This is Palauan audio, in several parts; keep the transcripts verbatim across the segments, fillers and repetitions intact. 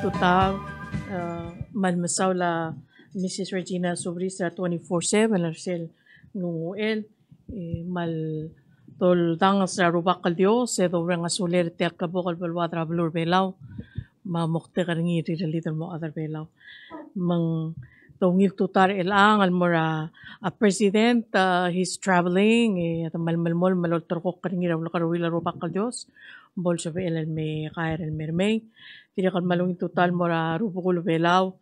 Tutau, e, me a mesaul a Mrs. Regina Subris er a twenty-four seven er sel nglunguchel, e, me a doldanges er a Rubak el Dios e doureng a sulel er tia el klebokel beluad er a beluu er a Belau, me a moktek er ngii el rirellid el mo chad er a Belau. Me ng ungil tutau er chelechang el mo er a, a President, a, he's traveling, e, a te kmal melemolem el olterekokl er ngii er a ulekerreuil a Rubak el Dios, bo lsebechel el me kaer el me remei. Dirrek el kmal ungil tutau el mo er a rubekul Belau,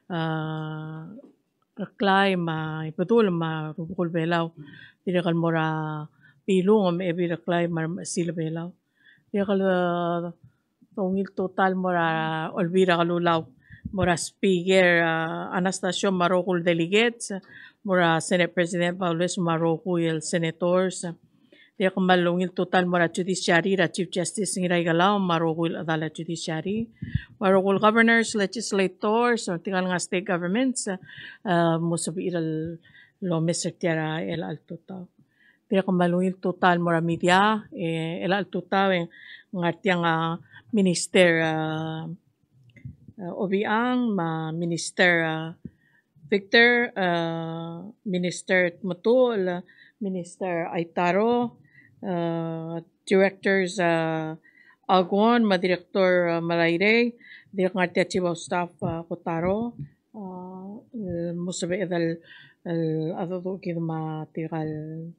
a, Reklai me a Ibedul me a rubekul Belau. Dirrek el mo er a Bilung me a Ebil Reklai me a remechesil Belau. Dirrek el, e, ungil tutau el mo er a Olbiil er a Kelulau, mo er a Speaker, a, Anastacio me a rokui el delegates, mo er a Senate President Baules me a rokui el senators. Dirrek el kmal ungil tutau el mo er a Judiciary er a Chief Justice Ngiraikelau me a rokui el chedal a Judiciary, me a rokui el governors, legislators, me tirka el ngar er a state governments, e, mo sebechir el omes er tia er a chelecha el tutau. Dirrek el kmal ungil tutau el mo er a media, e, chelecha el tutau e ng ngar tiang a Minister, a, e, Obichang, me a Minister, a, Victor, a, Minister Tmetuchl, Minister Aitaro, a, Directors, a, Aguon, me a Director, a, Melairei, dirrek el ngar tia a Chief of Staff, a, Kotaro, a, el mo sebeched el, el, a dodu kid me tirka el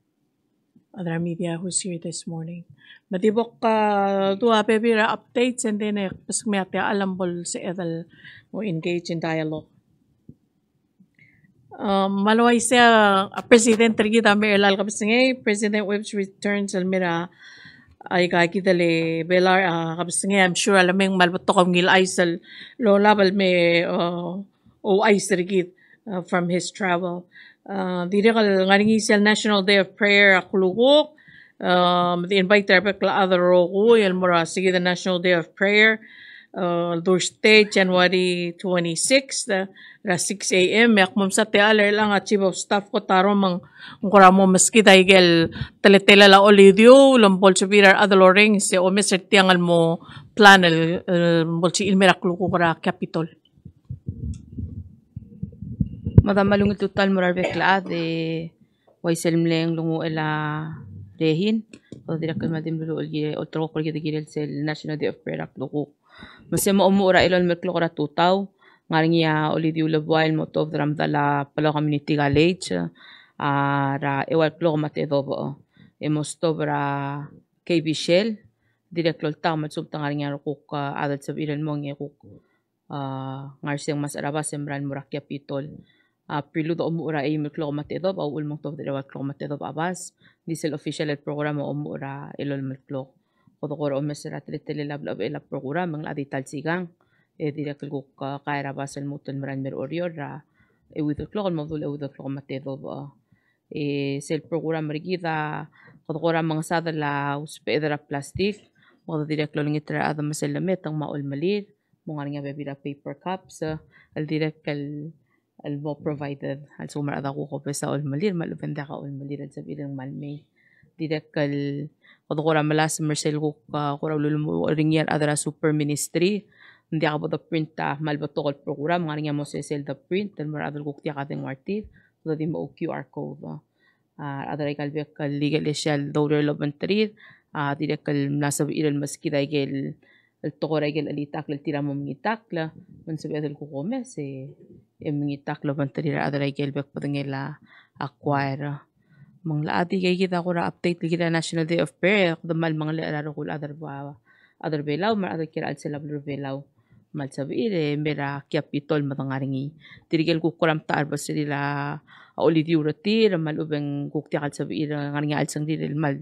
other media who's here this morning. Me di bo kdu a bebil er a updates and then e kbeskemiu a techall me bo lsebeched el mo engage in dialogue. Um, me a le uaisei a President er kid a mei er chelecha el kebesengei, President Whipps returns el mei er a, aika kid el Belau er a kebesengei, I'm sure a le mei e ng kmal betok a ungil chais el lolab el me, uh, ouchais er kid, uh, from his travel. Uh, dirrek el ngar er ngii sel National Day of Prayer a klukuk, uh, me di invite er a bek el chad el rokui el mo er a se kid el National Day of Prayer, uh, Thursday, January twenty-sixth, uh, er a six A M. E ak mo mesa a techall er chelechang a Chief of Staff Kotaro me ng kora mo meskid a ikel teletelel a olidiuul el bo lsebechir a rechad el orrenges e omes er tiang el mo plan el, el bo lsebechir el mei er a klukuk er a Capitol. Me a kmal ungil tutau el mo er a rebek el chad e uaisei el mle nglunguchel a Rehin, kede dirrek el kmal di mluruul el kirel, olterekokl el kirel sel National Day of Prayer a klukuk. Me se mo omuchel er a elolem el klok er a tutau, ng ngar er ngii a olidiuul el buai el mo tuobed er a medal a Palau Community College, a, er a eua el klok me a tedobech. E mo stop er a K B Shell, dirrek el oltak me a lsekum te ngar er ngii a rekuk, a, chad el sebechir el mong e kuk, a, ngar er sei e ng mesa er a bas e merael el mo er a Capitol. A, prelude a omuchel er a eim el klok me a tedobech, a uchul me ng tuobed er a eua el klok me a tedobech a bas. Ng di sel official el program a omuchel er a elolem el klok. Kede kora omes er a teletelel a blechebechel a program, me ng locha di ta el sikang e dirrek el kuk, a, kaer a bas el lmuut el merael el mei er a Oreor er a euid el klok el mo bedul euid el klok me a tedobech. E sel program er kid a kede kora mengesadel a usbeched er a plastik, me kede dirrek el olengit er a rechad me sel lemetengel me a olemelir, me ng ngar er ngii a bebil er a paper cups, e, el dirrek el, el mo provided, a lsekum a rechad a kuk obes a olemelir, me a lechub e ng diak a olemelir el sebechir el kmal mei. Dirrek el kede kora melasem er sel kuk, a, kora ulemuchel er ngii a rechad er a Super Ministry, ng diak bo de print a kmal betok el program, ng ngar er ngii a mo sesei el de print, el mo er a rechad el kuk diak a dengua er tir, kede di mo Q R code. A, a rechad er aika el bek el ikelesia el doureor el obengterir, a, dirrek el mla sebechir el meskid a ikel, el tekoi er a ikel chelitakl el tir a mo mengitakl, me ng sebeched el kuk omes e, e mengitakl el obengterir a rechad er aike el bek el bedengel a choir. Me ng locha di ikakid a kora update el kirel a National Day of Prayer, kede kmal mengelechel er a rokui el chad er a, chad er a Belau, me a rechad el kiei er a chelsel a beluu er a Belau. Me a lsebechir e mei er a Capitol me de ngar er ngii. Tirke el kuk kora mtechar a beserir a olidiuul er tir, me a lechub e ng kuk diak el sebechir, ngar er ngii a chelsengrir el kmal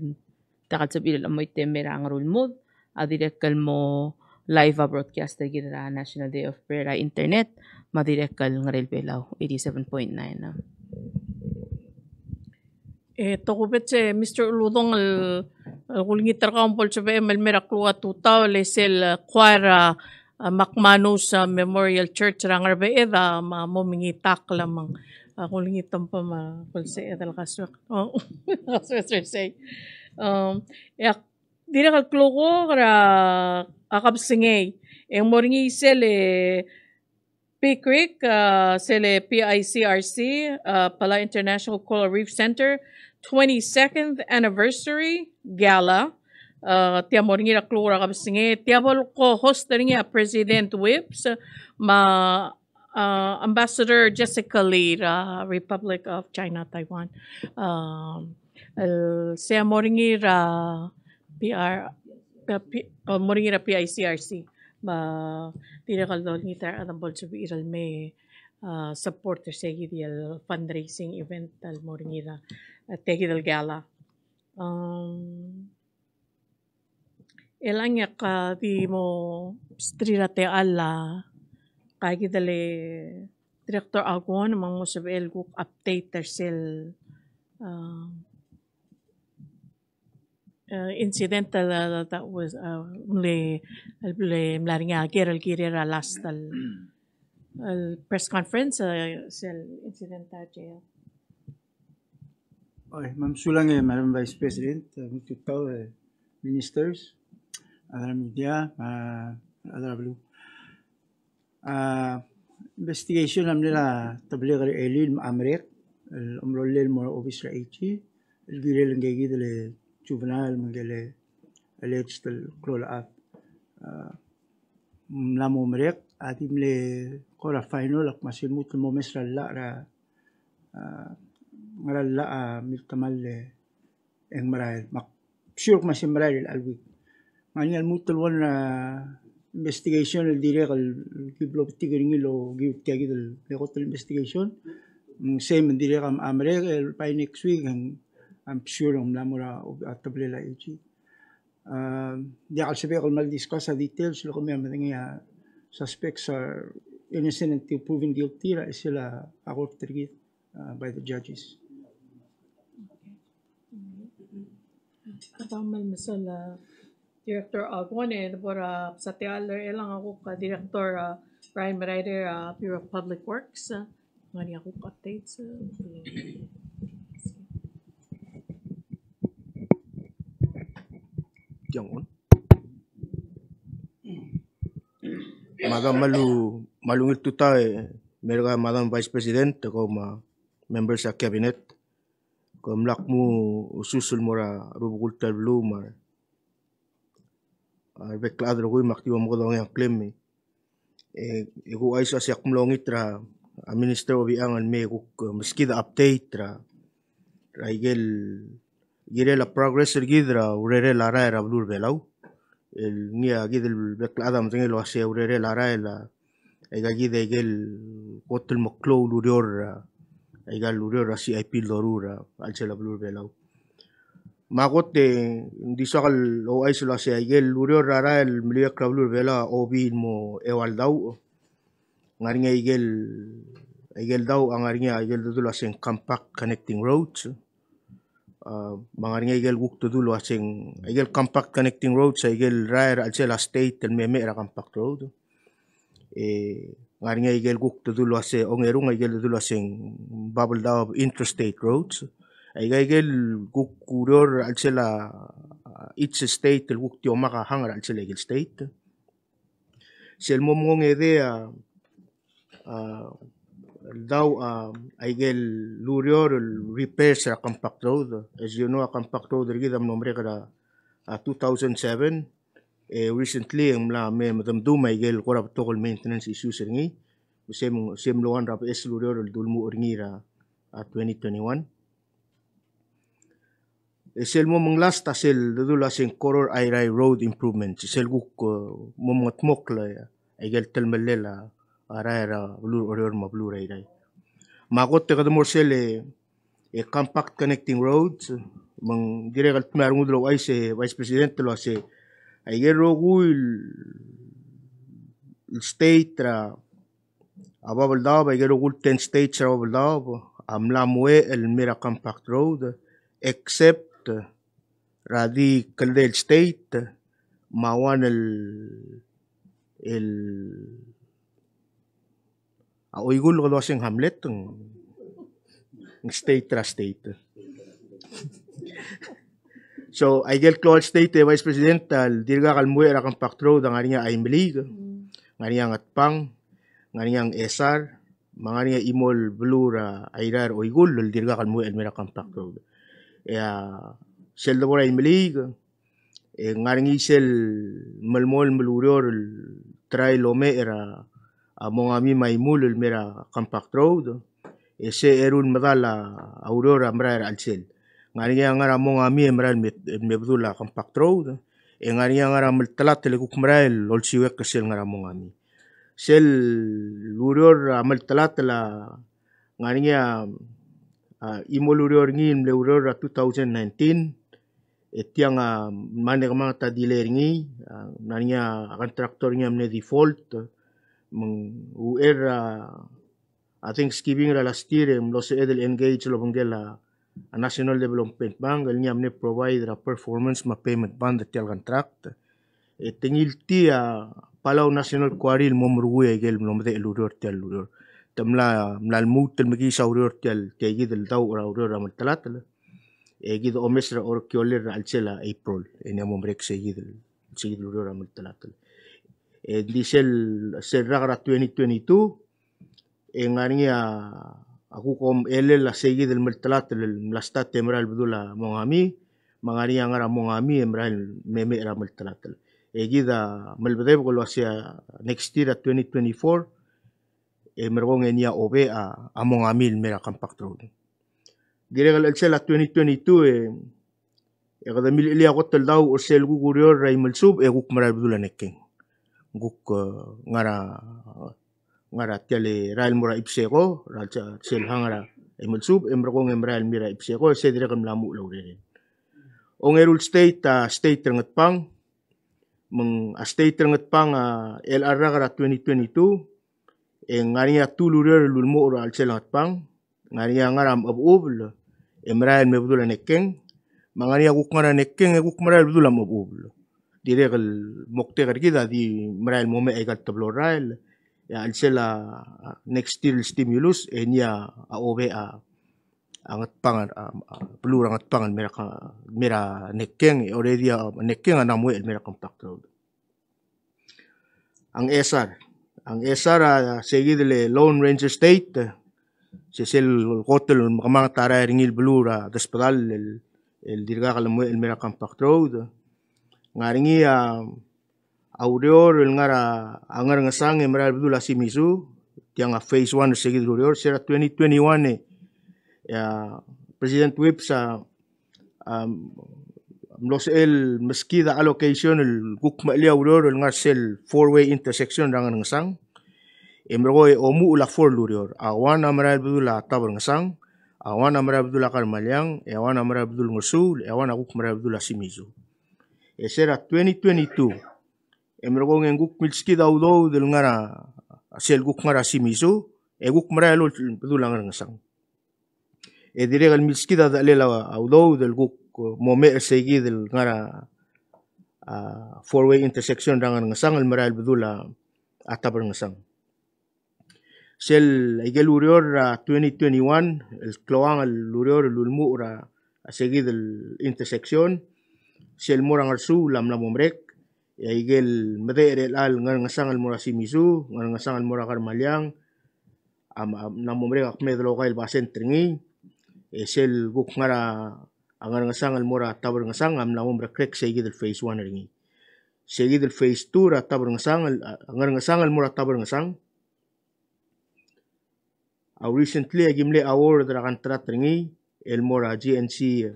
diak el sebechir el chemoit e mei er a Ngerulmud, a dirrek el mo live a broadcast er kid er a National Day of Prayer er a internet, me a dirrek el Ngerel Belau, eighty-seven point nine. E, tokubets e Mister Uludong el, el kulengit er kau me bo lsebechem el mei er a klukuk a tutau, el sel, e, choir, a, a, McManus, a, Memorial Church er a Ngerbeched, a, me a mo mengitakl me ng, a, kulengit me bo, me a bo lsebeched el kasoes. O, kasoes er sei. Um, e ak dirrek el klukuk er a, a, kebesengei. E ng mo er ngii sel PICRC, a, sel PICRC, a, Palau International Coral Reef Center, twenty-second Anniversary Gala. A, tia mo er ngii er a kluk er a kebesengei, tia bo el co-host er ngii a President Whipps, me a, a, Ambassador Jessica Lee er a Republic of China, Taiwan. Um, el, sei a mo er ngii er a P R, a, P-, a, mo er ngii er a PICRC. Me a dirrek el dolengit er a rechad me bo lsebechir el me, a, support er sei kid el fundraising event el mo er ngii er a, a, tia kid el gala. Um, Chelechang e ak di mo msterir a techall a, ka kid el Director Aguon, me ng mo sebechel kuk update er sel, a, a, incident el, a, that was, a, mle, el mle mla er ngii a ker el kirir a last el, el press conference, a, sel incident er a jail. Oi, me a mesulang e Madam Vice President, e, me tutau, e, ministers, a rechad er a media, a, a rechad er a beluu. A, investigation a mle er a teblek er a elii me a merek, el omelolel el mo er a obis er a AG, el kirel ngike kid el juvenile me ngike el alleged el klou el chad. A, mla mo merek, a di mle kora final, ak kmal lmuut el mo mes er a llach er a, a, ngera llach a miltemall e ng merael. Me ak sure kmal se merael er chelecha el week. Me ng ngar er ngii a lmuut el one, a, investigation el dirrek el ki blo betik er ngii el okiu tia kid el kot el investigation. Me ng sei me ng dirrek a, a merek el by next week, e ng, I'm sure ng mla mo er a, a teblel a AG. A, diak el sebechek el kmal discuss a details el kemiu a medengei a suspects are innocent until proven guilty er a chelsel a court er kid, a, by the judges. Kede kmal mesaul, a, Director Aguon, e de bo er a bsa techall er chelechang a kuk, a, Director, a, Brian Merider, a, Bureau of Public Works, a, ngar er ngii a kuk updates, a. Tiang on. Madam, me a lu, me a lungil tutau e merek a Madam Vice President, e kau me a members er a cabinet. Ke mla kmu usus el mo er a rubekul ta el beluu me a, a, rebek el chad el rokui me ak di omekedongii a ngklem e, e, e kuk ouchais el uasei ak mlo ngit er a, a, Minister Obichang el me kuk, e, meskid a update er a, er a ikel, kirel a progress er kid er a urerel a rael er a beluu er a Belau. El ngii a kid el bek el chad a medengei el uasei a urerel a rael a, aika kid a ikel kot el meklou el ureor er a, aika el ureor er a CIP el doruul er a chelsel a beluu er a Belau. Me a kot e ng di soak el ouchais el uasei a ikel ureor er a rael el meliuekl er a beluu er a Belau a obii el mo eua el dauch. Ng ngar er ngii a ikel, ikel dauch a ngar er ngii a ikel dedu el uaseng compact connecting roads. A, me ng ngar er ngii a ikel kuk dedu el uaseng, ikel compact connecting roads a ikel rael er a chelsel a state el me mei er a compact road. E, ng ngar er ngii a ikel kuk dedu el uase, ongerung a ikel dedu el uaseng Babeldaob interstate roads. Aika ikel kuk ureor er a chelsel a, a, each state el kuk di omak a hang er a chelsel a ikel state. Sel mo mengongedei a, a, el dauch a, a ikel ureor el repairs er a compact road. As you know, a compact road er kid a mlo merek er a, a, two thousand seven. E recently e ng mla me medemdum a ikel kora betok el maintenance issues er ngii. Se mlo, se mlo one er a beches el ureor el dulemuchel er ngii er a, a, twenty twenty-one. E sel mo menglast a sel dedu el uaseng Koror Airai Road Improvements, sel kuk, e, mo mengetmokl a ikel telemellel a rael er a beluu er Oreor me a beluu er Airai. Me a kot e kede mo er sel, e, e compact connecting roads, me ng dirrek el dmeu a rengud el ouchais e Vice President el uase, a ikel rokui el state er a a Babeldaob, a ikel rokui el ten states er a Babeldaob a mla mo el mei er a compact road, except er a di kldei el state, me a one el, el, a oikull kede uaseng hamlet, ng state er a state. So, a ikel klou el state e Vice President, a dirkak el mo er a compact road a ngar er ngii a Imeliik. ngar er ngii a Ngatpang, ngar er ngii a Ngchesar, me ngar er ngii a chimo el beluu er a Irrai er a Oikull el dirkak el mo er a Compact Road. E a sel debo er a Imeliik, e ngar er ngii sel melemolem el ureor el try el omecher a, a Mongami me a Imul el mo er a Compact Road, e se eru el medal a ureor a merael er a chelsel. Ngar er ngii a ngar er a Mongami e merael me, me bedul a Compact Road, e ngar er ngii a ngar er a Meltelatl el kuk merael el olsiuekl er sel ngar er a Mongami. Sel ureor er a Meltelatl a ngar er ngii a, a, chimo el ureor er ngii el mle ureor er a two thousand nineteen, e tiang a mle kemanget a delay er ngii, a, ngar er ngii a contractor er ngii a mle default, me ng uchei er a, a Thanksgiving er a last year e mlo sebeched el engage el obengkel a, a National Development Bank el ngii a mle provide er a performance me a payment bond er tia el contract. E te ngiltii a Palau National Quarry el mo merkui a ikel mlo medechel el ureor er tia el ureor. Te mla, mla lmuut el mekiis a ureor er tia el, tia kid el dauch er a ureor er a Meltelatl. E kid omes er a Orekiolel er a chelsel a April. E ng mo merek se kid el, se kid el ureor er a Meltelatl. E ng di sel, sel rak er a twenty twenty-two, e ngar er ngii a, a kuk omelel a se kid el Meltelatl el mla start e merael bedul a Mongami, me ngar er ngii a ngar er a Mongami e merael me, me er a Meltelatl. E kid a melbedebek el uasei a next year a twenty twenty-four, e merekong e ngii a obech a, a Mongami el mo er a Compact Road. Dirrek el chelsel a twenty twenty-two e, e kede milchelii a kot el dauch er sel kuk ureor er a Imelsubech e kuk merael bedul a Nekkeng. Kuk, e, ngar er a, ngar er a tia el rael el mo er a Ipseko, er a chelsel ngar er a Imelsubech, e merekong e merael el mo er a Ipseko, e se dirrek el mla muchel a urerel. Ongeru el state, a state er a Ngatpang, me ng a state er a Ngatpang a chelecha el rak er a twenty twenty-two, e ng ngar er ngii a two el ureor el ulemuchel er a chelsel a Ngatpang, ngar er ngii a ngar er a Mechebechubel, e merael me bedul a Nekkeng, me ngar er ngii a kuk ngar er a Nekkeng, e kuk merael bedul a Mechebechubel. Dirrek el moktek er kid a di merael mo mei aika el teblo el rael, e a chelsel a next year el stimulus, e ngii a obech a, a Ngatpang, a, a, beluu er a Ngatpang el mo er a, mo er a Nekkeng, e already a Nekkeng a mla mo er a Compact Road. A Ngchesar. A Ngchesar a se kid el Lone Ranger State, se sel kot el mekemanget a rael er ngii el beluu er a desbedall el, el dirkak el mo er a Compact Road. Ngar er ngii a, a ureor el ngar er a Ngerngesang e merael bedul a Shimizu, tiang a phase one er se kid el ureor, se er a twenty twenty-one e, e a President Whipps a a mlo sebechel meskid a allocation el kuk mechelii a ureor el ngar sel four-way intersection er a Ngerngesang. E merekong e omuchel a four el ureor. A one a merael bedul a Taberngchesang, a one a merael bedul a Kermaliang, e a one a merael bedul a Ngersuul, e a one a kuk merael bedul a Shimizu. E se er a twenty twenty-two, e merekong e ng kuk milskid a udoud el ngar er a sel kuk ngar er a Shimizu, e kuk merael bedul a Ngerngesang. E dirrek el milskid a dechelel a udoud el kuk, e, mo mei er se kid el ngar er a, a, four-way intersection er a Ngerngesang el merael bedul a, a Taberngchesang. Sel aike el ureor er a twenty twenty-one, el klou el ureor el ulemuchel er a, a se kid el intersection, sel mo er a Ngersuul a mla mo merek, e aike el medechel er a Ngerngesang el mo er a Shimizu, Ngerngesang el mo er a Kermaliang, a, a mla mo merek a kmeed el okai el basent er ngii, e sel kuk ngar er a Ngerngesang el mo er a Taberngchesang a mla mo merek er se kid el phase one er ngii. Se kid el phase two er a Taberngchesang, el, a, Ngerngesang el mo er a Taberngchesang, a recently a ki mle award er a contract er ngii el mo er a G N C, e,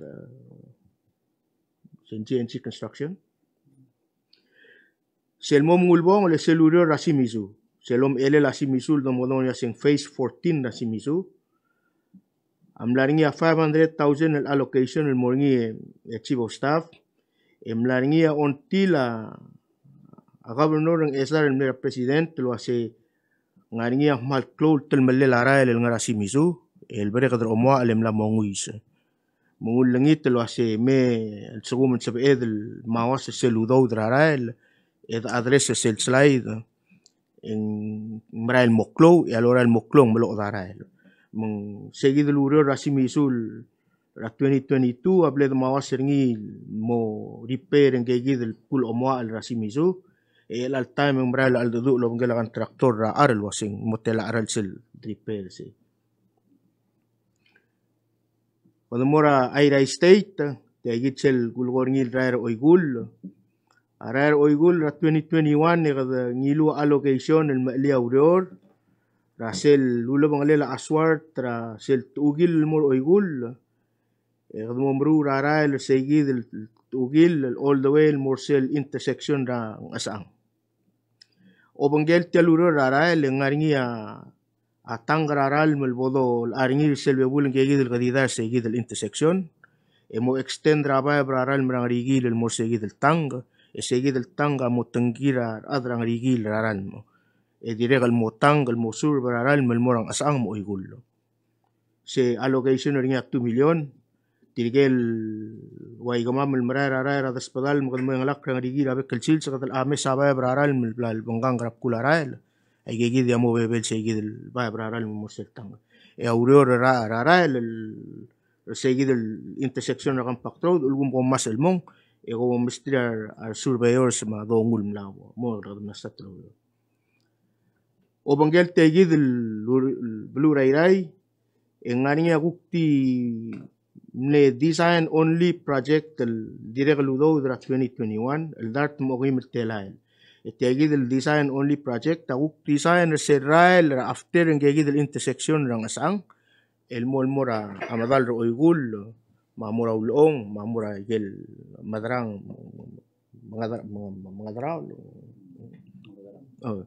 G N C Construction. Sel mo mengulebongel e sel ureor er a Shimizu. Sel omechelel a Shimizu el domekedong er ngii a se ng phase fourteen er a Shimizu. A mla er ngii a five hundred thousand el allocation el mo er ngii e, e chief of staff. E mla er ngii a ongtil a, a governor er a Ngchesar el mle er a president el uase ng ngar er ngii a kmal klou el telemellel a rael el ngar er a Shimizu, el bereked er a omoachel e mla mo nguis. Me ng ulengit el uase me a lsekum e ng sebeched el mauas er sel udoud er a rael, e de address er sel slide, e ng merael mo klou, e a lorael mo klou e ng meloched a rael. Me ng se kid el ureor er a Shimizu er a twenty twenty-two a bla de mauas er ngii el mo repair er ngii kid el bkul omoachel er a Shimizu, E chelecha el taem e ng merael a cheldecheduch el obengkel a contractor er a char el uaseng mo tela cheral sel repair sei. Kede mo er a Airai State, tia kid sel kulekoi er ngii el rael er a Oikull. A rael er a Oikull er a twenty twenty-one e kede ngiluu a allocation el mechelii a ureor er a sel ulebengelel a aswart er a sel techukil el mo er a Oikull. E kede mo meruul er a rael er sei kid el techukil el all the way el mo er sel intersection er a Ngchesechang. Obengkel tia el ureor er a rael e ng ngar er ngii a, a tank er a ralm el bo dolechar er ngii er sel bebul ngke kid el kedidai er sei kid el intersection. E mo extend er a baeb er a ralm er a Ngerikiil el mo er sei kid el tank. E sei kid el tank a mo tengkir a rechad er a Ngerikiil er a ralm. E dirrek el mo tank el mo serve er a ralm el mo er a Ngchesechang me a Oikull. Se allocation er ngii a two million. Tirke el ua ikemam el merael er a rael er a desbedall me kede mo chengelakl er a Ngerikiil er a bek el sils e kede lomes a baeb er a ralm el bla lebengkang er a bkul a rael. Aike kid a mo bebel sei kid el baeb er a ralm el mo er sel tank. E a ureor er a, er a rael el, er sei kid el intersection er a Compact Road, ulekum kom ngmasech el mong, e kom mesterir a, a surveyors me a donguu el mla mo, mo er a kede mla start er a ureor. Obengkel tia kid el ur-, el beluu er a Irrai, e ng ngar er ngii a kuk di mle design only project el dirrek el udoud er a twenty twenty-one, el dart me a okeim el telael. E tia kid el design only project, a kuk design er sel rael er a after ngke kid el intersection er a Ngchesechang, el mo, el mo er a medal er a Oikull, me a mo er a Ulechong, me a mo er a ikel Mederang, Mengedera-, Menge-, Mengederaol. Oh.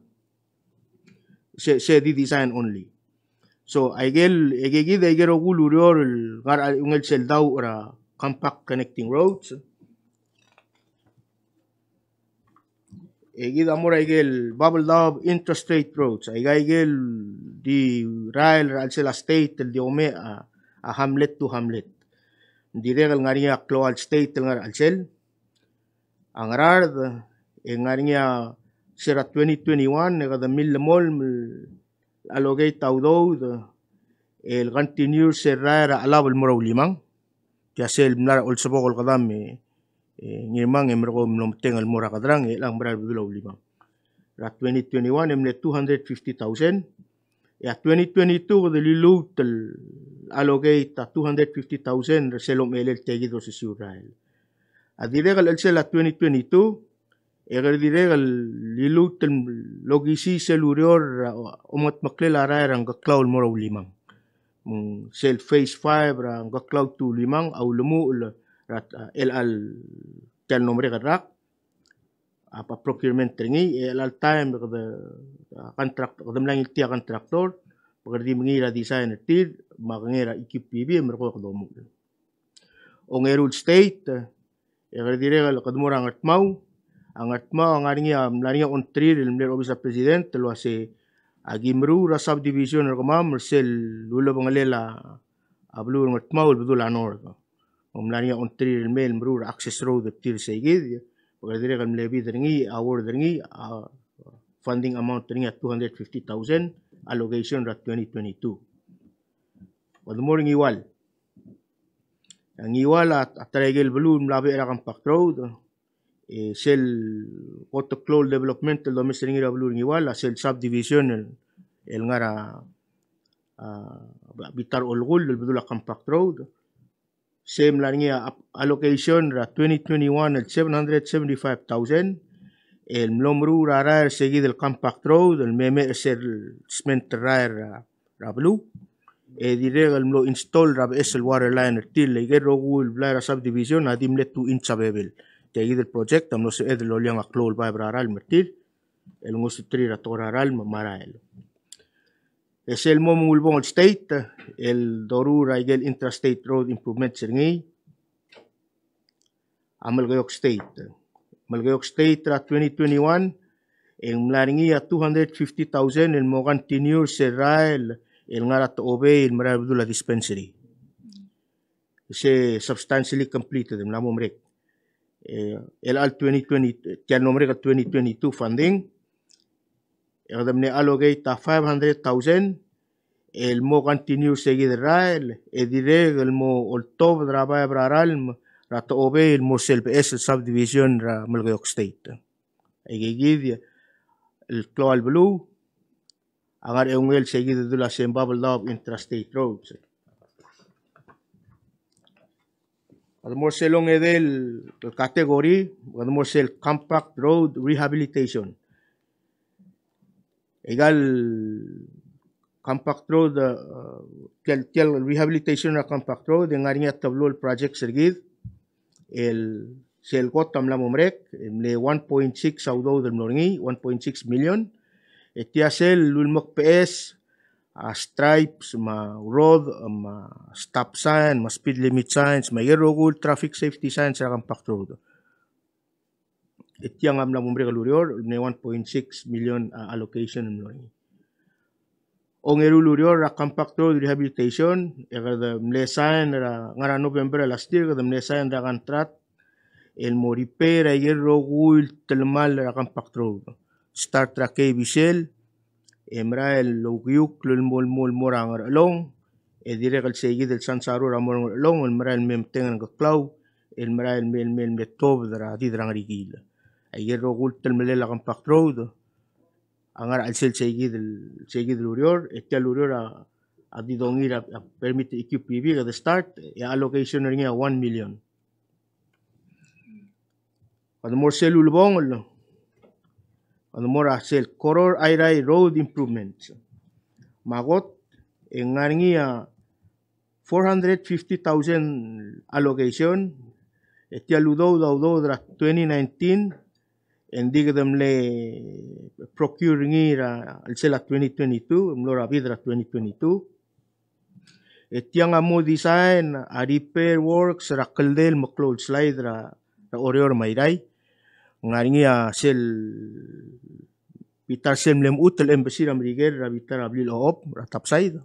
Se, se di design only. So, aikel, aike kid, aike el rokui el ureor el ngar er a, ungil sel dauch er a Compact Connecting Roads. E kid a mo er a ikel Babeldaob Interstate Roads. Aika ikel di rael er a chelsel a state el di omecha a, a hamlet to hamlet. Ng dirrek el ngar er ngii a klou el state el ngar er a chelsel. A Ngaraard, e ng ngar er ngii a se er a twenty twenty-one, e kede millemolem el allocate a udoud el continue er sel rael er a Chelab el mo er a Ulimang. Tia sel mla er a Olsebok el kedam e, e Ngirmang e merekong e mlo metengel el mo er a Kederang, e chelechang merael el bedul a Ulimang. Er a twenty twenty-one e mle two hundred fifty thousand. E a twenty twenty-two kede liluut el allocate a two hundred fifty thousand er sel omecherel tia kid el osisiu el rael. A dirrek el chelsel a twenty twenty-two, e kede dirrek el liluut el okisii sel ureor er a omengetmeklel a rael er a Ngkeklau el mo er a Ulimang. Mm, sel phase five er a Ngkeklau to Ulimang a ulemuchel er a, a, el, el, tia el mlo merek el rak, a, a procurement er ngii, e chelecha el taem e kede, a, contract, kede mla ngiltii a contractor, me kede di mengiil er a design er tir, me a kengei er a E Q P B, e merekong e kede omuchel. Ongeru el state, e kede dirrek el kede mo er a Ngardmau. A Ngardmau a ngar er ngii a, mla er ngii a ongtir el mle er a obis er a president el uase aki meruul er a subdivision er kemam er sel ulebengelel a beluu er a Ngardmau el bedul a north. Me ng mla er ngii a ongtir el mei el meruul er a access road er tir sei kid, me kede dirrek el mle bid er ngii, award er ngii, a funding amount er ngii a two hundred fifty thousand, allocation er a twenty twenty-two. Kede mo er a Ngiwal. A Ngiwal a, a ta er a ikel beluu el mla bechel er a Compact Road, e sel kot el klou el development el domes er ngii er a beluu er a Ngiwal, a sel subdivision el, el ngar er a, a, bita er a Olekull el bedul a Compact Road. Se mla er ngii a ap-, allocation er a twenty twenty-one el seven hundred seventy-five thousand, el mlo meruul er a rael er sei kid el Compact Road, el me, me er sel sment er a rael er a er a beluu, e dirrek el mlo install er a beches el water line er tir, le ikel rokui el blai er a subdivision a di mle two inch a bebil. Tia kid el project a mlo sebeched el oliang a klou el baeb er a ralm er tir, el ngosuterir a tekoi er a ralm me a rael. E sel mo me ng ulebongel state, el doruul er a ikel intrastate road improvements er ngii, a Melekeok State. Melekeok State er a twenty twenty-one, e ng mla er ngii a two hundred fifty thousand el mo continue er sel rael el ngar er a Techobei el merael el bedul a dispensary. Se substantially completed, mla mo merek. E, el a twenty twenty, tia el mlo merek el twenty twenty-two funding, e kede mle allocate a five hundred thousand el mo continue er se kid el rael, e dirrek el mo oltobed er a baeb er a ralm er a Techobei el mo er sel beches el subdivision er a Melekeok State. Aikakid el klou el beluu a ngar er a eungel se kid el dula se ng bab el daob interstate roads. Kede mo er sel ongedei el category, kede mo er sel compact road rehabilitation. Aika el compact road, e, tia el, tia el rehabilitation er a compact road, e ng ngar er ngii a teblo el project er kid, el sel kot a mla mo merek, e mle one point six a udoud el mlo er ngii, one point six million. E tia sel lulemekbeches a stripes, me a road, me a stop sign, me a speed limit signs, me a ikel rokui el traffic safety signs er a compact road. E tiang a mla mo merek el ureor, el mle one point six million, a, allocation el mlo er ngii. Ongeru el ureor er a compact road rehabilitation, e kede mle sign er a, ngar er a November er a last year, kede mle sign er a contract el mo repair a ikel rokui el telemall er a compact road. Start er a K B C L, e merael el oukiukl el mo, el mo, el mo er a Ngerchelong, e dirrek el se kid el Sansaro er a mo er a Ngerchelong, el merael el me metengel a Ngkeklau, el merael el me, el me, el me tuobed er a did er a Ngerikiil. Aike el rokui el telemellel a compact road a ngar er a chelsel se kid el, se kid el ureor, e tia el ureor a, a di dongir a, a permit er a E Q P B, kede start, e a allocation er ngii a one million. Kede mo er sel ulebongel, kede mo er a sel Koror Airai Road Improvements. Me a kot, e ng ngar er ngii a four hundred fifty thousand allocation, e tia el udoud a udoud er a twenty nineteen, e ng di kede mle procure er ngii er a chelsel a twenty twenty-two, mlo er a bid er a twenty twenty-two. E tiang a mo design a repair works er a kldei el meklou el slide er a, er a Oreor me a Airai. Ng ngar er ngii a sel bita er sel mle mechut el embassy er a Merikel er a bita er a blil Ochob er a Topside.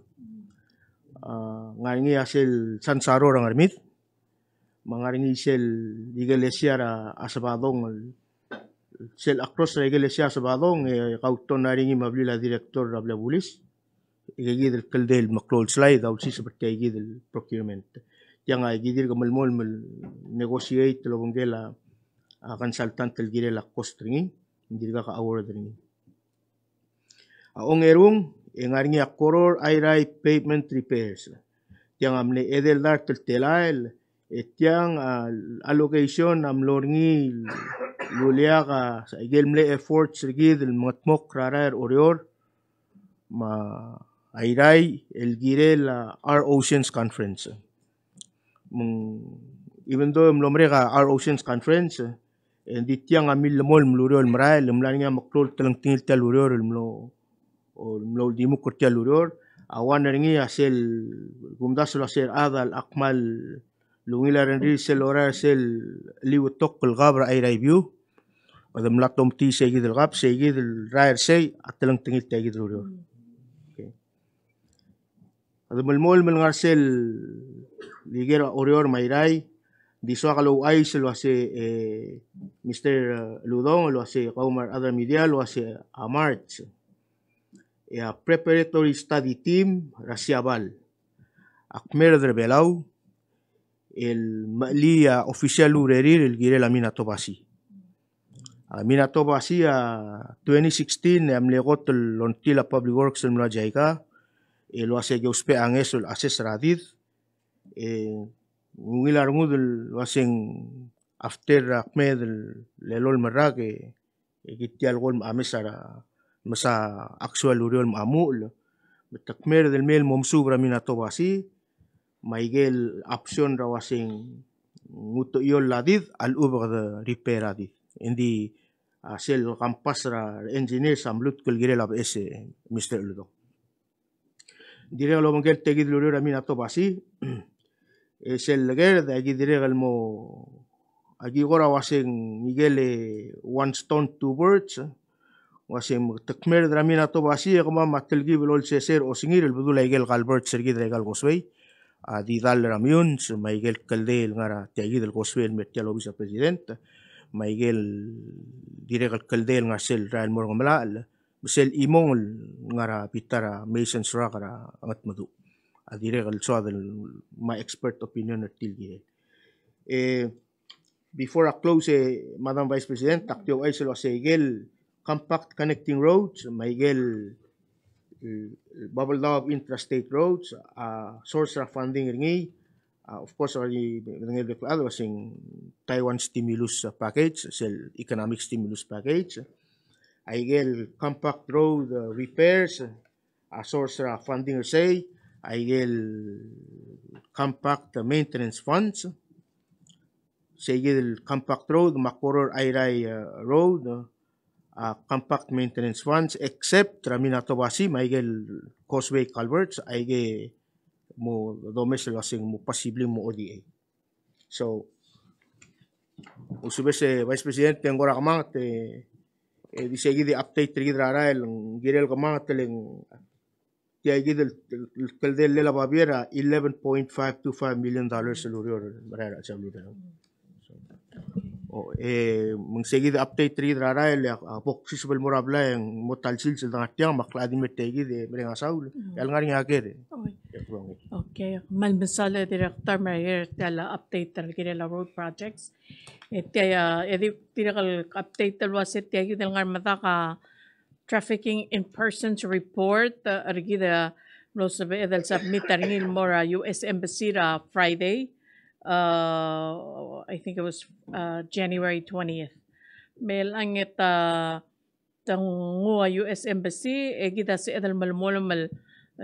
A, ng ngar er ngii a sel Sansaro er a Ngermid. Me ng ngar er ngii sel ikelesia er a Sebadong el, sel across er a ikelesia er a Sebadong, e kauton er ngii me a blil a director er a blil a bulis. Ikakid el kldei el meklou el slide a ulsiseb er tia ikid el procurement. Tiang a ikid el dirk melemolem el negotiate el obengkel a, a consultant el kirel a cost er ngii, ng dirkak a award er ngii. A ongerung, e ng ngar er ngii a Koror Airai Pavement Repairs. Tiang a mle edei el dart el telael, e tiang a allocation a mlo er ngii el uleak a, sa ikel mle efforts er kid el mengedmokl er a rael er Oreor me a Airai el kirel a Our Oceans Conference. Me ng, even though e mlo merek a Our Oceans Conference, e ng di tiang a millemolem el ureor el merael, e ng mla er ngii a meklou el telengtengil tia el ureor el mlo, el mlo uldimukl er tia el ureor, a one er ngii a sel kumdasu el ua se er a chad a kmal ungil a rengrir sel lorael er sel liuetok el kab er a Airai View. Kede mla tomtii se kid el kab, se kid el rael er sei a telengtengil tia kid el ureor. Okay. Kede melemolem el ngar er sel ikel Oreor me a Airai, di soak el ouchais el ua se, e, Mister Uludong, el ua se kau me a rechad er a media, el ua se a March, e a preparatory study team er a Siabal a kmerd er a Belau el mechelii a official urerir el kirel a Minatobasi. A Minatobasi a twenty sixteen, e a mle kot el ongtil a Public Works el mlo er a JICA, el ua se ki ousbech a ngeso el assess er a did, e ng ungil a rengud el ua se ng after a kmeed el elolem el rak, e e kid tia el kol me a mesa er a, mesa actual ureor me a muchel. Me te kmerd el mei el mo mesuub er a Minatobasi, me a ikel option er a ua se ng utechiol a did a lechub e kede repair a did. Engdi a sel compass er a engineers a mlutk el kirel a beches, e Mister Uludong. Dirrek el obengkel tia kid el ureor er a Minatobasi, e sel lekerd, aki dirrek el mo, aki kora ua se ng ikel one stone two birds, ua se ng te kmerd er a Minatobasi, e kemam a telkib el olsesei er a osengir el bedul a ikel culverts er kid er a ikal causeway, a di dall er a Meyuns, me a ikel kldei el ngar er tia kid el causeway el mer tia el obis er a president, me a ikel dirrek el kldei el ngar er sel rael el mo er a Ngemelachel, me sel chimong el ngar er a bita er a Masons Rock er a Ngetmeduch. A dirrek el soad el my expert opinion er tir el kirel. E, Before a close, e, Madam Vice President, ak di ouchais el uasei ikel Compact Connecting Roads, me ikel, e, Babeldaob Intrastate Roads, a source er a funding er ngii, a, of course, a di medengei el bek el chad el uasei Taiwan stimulus, a, package, sel economic stimulus package. A ikel Compact Road, a, repairs, a source er a funding er sei, a ikel Compact Maintenance Funds, se ikel Compact Road, me a Koror Airai, a, Road, a Compact Maintenance Funds, except er a Minatobasi, me a ikel Causeway Culverts, a ike mo domes el uasei mo possibly mo O D A. So, usubes e Vice President, e ng kora kemanget, e, e di se kid a update er kid er a rael, ng kirel kemanget el ng tia kid el, el, el teldellel a babier a eleven point five two five million dollars el ureor er a rael er a Chaulir. O, e, me ng se kid a update er kid er a rael, e a, a, bo ksiseb el mo er a blai e ng mo ta el sils el dengar tiang, me a kla di me tia kid e mereng a saul, e a lengar er ngii a ker. Oi. Okay, kmal mesaul e Director, me a ker tia el update er kirel a road projects. E tia, e di dirrek el update el uase tia kid el ngar er a medal a trafficking in persons report, uh, er kid a mlo sebeched el submit er ngii el mo er a U S Embassy er a Friday. Uh, I think it was, uh, January twentieth. Me chelechang e te, te nguu a U S Embassy, e kid a sebeched el melemolem el,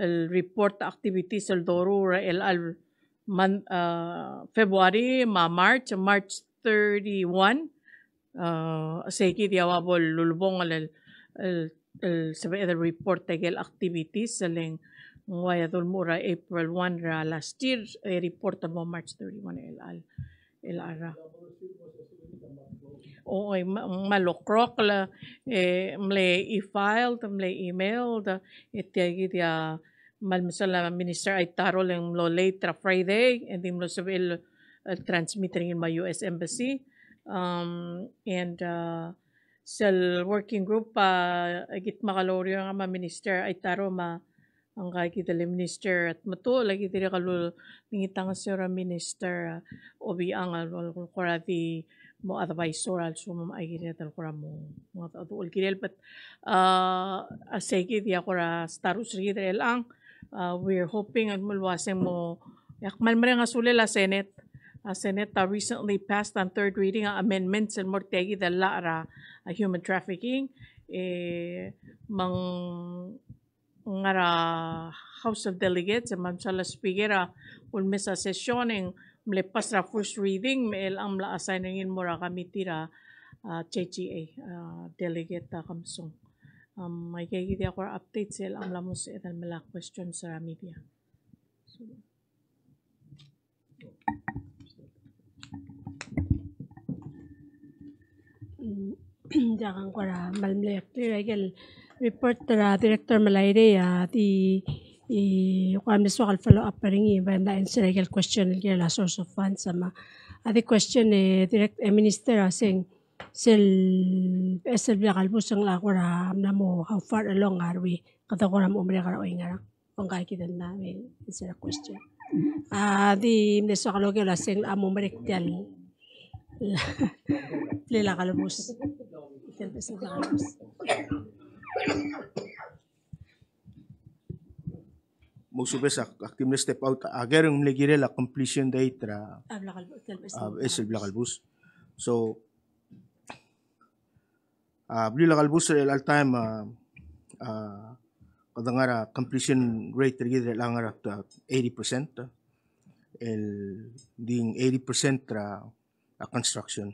el report activities el doruul er chelecha el month, uh, February, me a March, March thirty-one, uh, se kid a ua bo lulebongel el, el, el sebeched el report a ikel activities, e le ng ua a dulemuchel er a April one er a last year, e report el mo March thirty-one el, el, el chelecha. O, e, me, me a lokrokl, e, mle e-filed, mle emailed, e tia kid a kmal mesaul a Minister Aitaro el ng mlo late er a Friday, e ng di mlo sebechel el, el transmit er ngii el mo er a U S Embassy. Um, and, uh, sel working group, uh, e kid me a kmal oureor er ngii me a Minister Aitaro me a ngka kid el Minister Tmetuchl, e kid dirrek el ulengit a ngeso er a Minister, uh, Obichang el, el, el kora di mo advisor a lsekum me a kired el kora mo, mo, mo kirel, but, uh, a se kid a kora status er kid er chelechang, uh, we're hoping el mo uase ng mo, e ak kmal mereng a sulel a Senate. A Senate a recently passed on third reading a amendments el mo er tia kid el llach er a, a human trafficking. E me ng ngar er a House of Delegates, e me a mesaul a Speaker a ulemes a session e ng mle pass er a first reading, me chelechang mla assign er ngii el mo er a committee er a, a, J G A, a, Delegate, a, Kemesong. Um, aike kid a kora updates, e chelechang mla mo sebeched el melai a questions er a media. So, Mm, diak, ng kora kmal mle clear a ikel report er a Director Melairei, a di, e, kora mle soak el follow up er ngii, e bai mla answer a ikel question el kirel a source of funds, me a di question, e, direct, e, Minister a se ng sel, e, sel blil a kelebus ng locha kora mla mo how far along are we, kede kora mo merek er a oingerang. Ongka kid a mla me answer a question. A di mle soak el oker el uase ng locha mo merek tia el blil a kelebus. Tia el blil a kelebus. Mo subes ak, ak di mle step out, a ker ng mle kirel a completion date er a, a, blil a kelebus, tia el blil a kelebus. A, sel blil a kelebus. So, a, blil a kelebus er chelecha el taem, a, a, kede ngar er a completion rate er kid er chelechang a ngar er a, a, eighty percent, el di ng eighty percent er a, a, construction.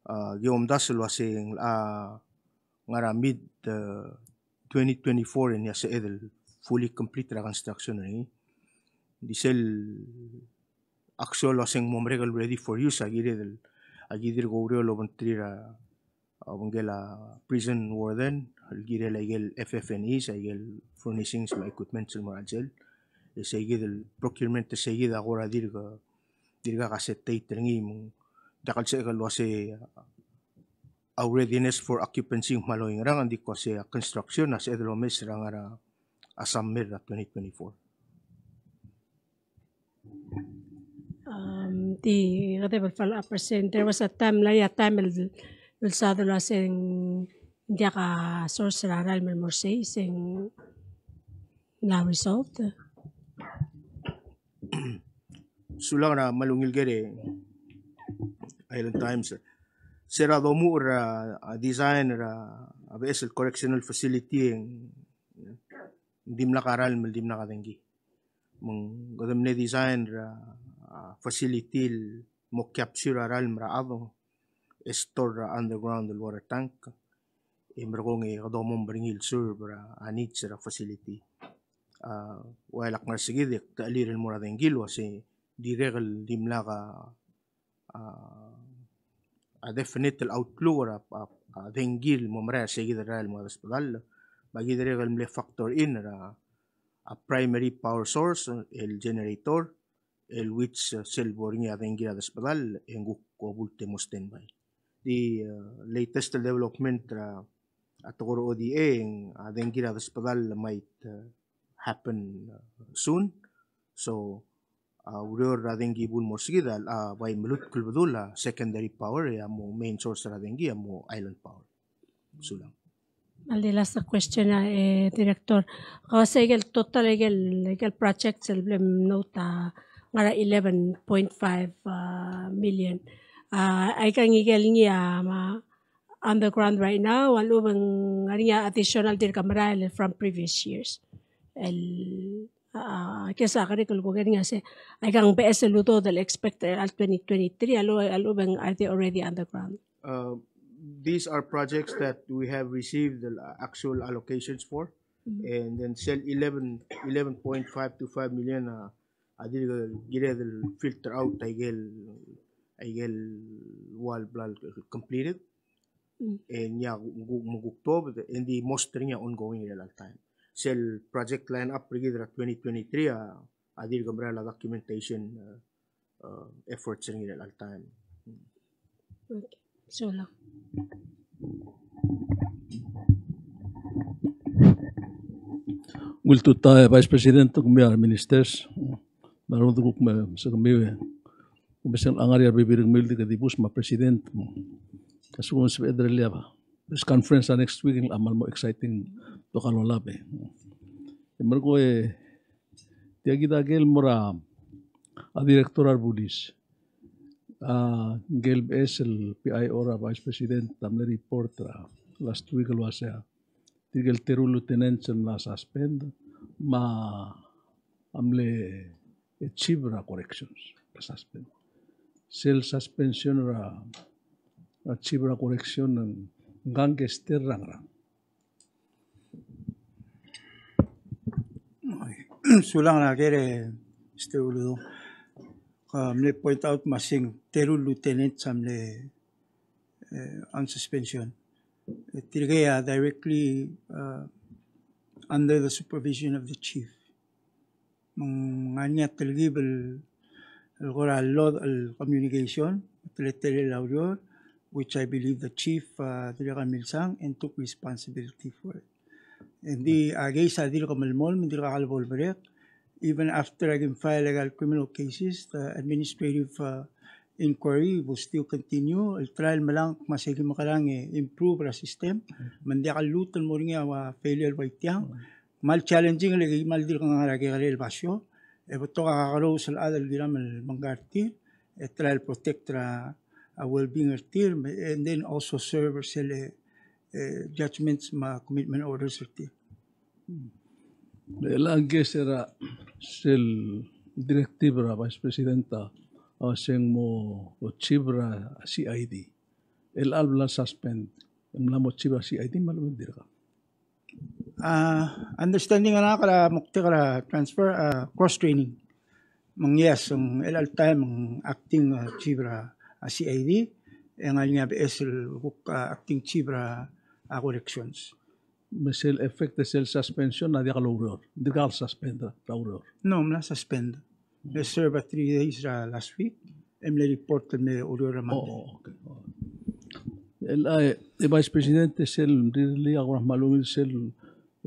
A, ki omdasu el uase ng, a, ngar er a mid, a, twenty twenty-four e ng sebeched el fully complete er a construction er ngii. Di sel actual el uase ng mo merek el ready for use a kired el, a ki dirk oureor el obengterir a, a obengkel a prison warden, el kirel a ikel F F and Es, a ikel furnishings me a equipments el mo er a chelsel. E se kid el procurement, e se kid a kora dirk, dirkak a set date er ngii me ng diak el sebechek el uase, a, a readiness for occupancy ng kmal oingerang, ng di ko se a construction a sebeched el omes er a ngar er a summer er a twenty twenty-four. Um, Di kede bo el follow up er sei, there was a time, mla er ngii a time el, el ulsaod el uasei ng diak a source er a ralm el mo er sei, se ng mla resolved. Sulang er a kmal ungil ker e Island Times. Se er a domuchel er a, a design er a, a beches el correctional facility e ng dimlak a ralm el dimlak a dengki. Me ng kede mle design er a, a facility el mo capture a ralm er a chad e store er a underground el water tank. E merekong e kede mo er ngii el serve er a needs er a facility. A, ua el ak ngar er a sekid e ak ta el mo er a dengki el uasei dirrek el dimlak a, a, a definite el outlook er a, a, a dengki el mo merael er sekid el rael el mo er a desbedall. Me aki dirrek el mle factor in er a, a primary power source, el generator, el which, uh, sel bo er ngii a dengki er a desbedall, e ng kuk obult e mo standby. Di, uh, latest development er a, a tekoi er a O D A, e ng a dengki er a desbedall might, uh, happen, uh, soon. So, a ureor er a dengki bo el mo er sekid a, a bai melutk el bedul a secondary power, e a mo main source er a dengki a mo island power. Sulang. Mal di last question, a, e, Director. Kau sei ikel total ikel, ikel project el bla mnote a ngar er a eleven point five, a, million. A, aikang ikel ngii a, ma, underground right now, a lechub e ng ngar er ngii a additional dirk merael el from previous years. El, a, kesa kerik el kuk ngar er ngii a sei, aikang beches el udoud el expect er a twenty twenty-three, a lechub, a lechub e ng are they already underground? Uh, these are projects that we have received the actual allocations for. Mhm. And then sel eleven, eleven point five two five million, uh, a dirk kired el filter out aikel, aikel ua el bla el completed. Mm. E ng mo kuk tuobed, e ng di most er ngii a ongoing er a chelecha el time. Sel project line up er kid er a twenty twenty-three a, a dirk merael a documentation, uh, uh, efforts er ngii er a chelecha el time. Okay. Sulang. Ungil tutau e Vice President, kemiu a ministers, me a rengud el kuk me, se kemiu e, kuk me se ng ngar er ngii a rebebil er kemiu el di ke dibus me a President, me a lsekum ng sebeched el lebo er a press conference er a next week, ng kmal mo exciting, betok a lolab e. E merekong e, tia kid a ikel mo er a, a director er a bulis. A, ngikel beches el P I O er a Vice President a mle report er a last week el uasei a tirkel teru el lieutenants el mla suspend, me a mle chief er a corrections a suspend. Sel suspension er a, er a chief er a correction ng, ng gangster er a ngerang. Sulang er a ker e Mister Uludong. Ke mle point out me a se ng teru el lieutenant a mle, eh, on suspension. E tirke a directly, uh, under the supervision of the chief. Me ng ngar er ngii a telkib el, el kora load el communication, teletelel a ureor, which I believe the chief, uh, dirrek el milsang and took responsibility for it. Ng di a case a dirk melemolem, ng dirkak el bo lemerek. Even after a kim file a criminal cases, the administrative, uh, inquiry will still continue. El try el melangk me a se kim mekerang e improve er a system. Me ng diak el lmuut el mo er ngii a ua failure el ua tiang. Kmal challenging, le kmal dirk ngar er a kekerei el basio. E betok a kakerous el chad el kiram el mengkar er tir, e try el protect er a, a well-being er tir, me, and then also serve er sel, eh, judgments me a commitment orders er tir. Chelecha el case er a sel directive er a Vice President a, a se ng mo chief er a C I D. Chelecha el bla suspend, ng mla mo chief er a C I D me a lechub e ng dirkak. A, understanding er ngak er a moktek er a transfer, a, cross training. Me ng yes, ng chelecha el time ng acting, a, chief er a, a, C I D, e ng ngar er ngii a beches el kuk, a, acting chief er a, a, corrections. Me sel effect er sel suspension a diak loureor, dirkak el suspend er a ureor. No, mla suspend. E serve a three days er a last week, e mle report el me oureor er a Monday. Oh, okay. Oh. El, a, e Vice President, e sel rirellii a kora kmal ungil sel,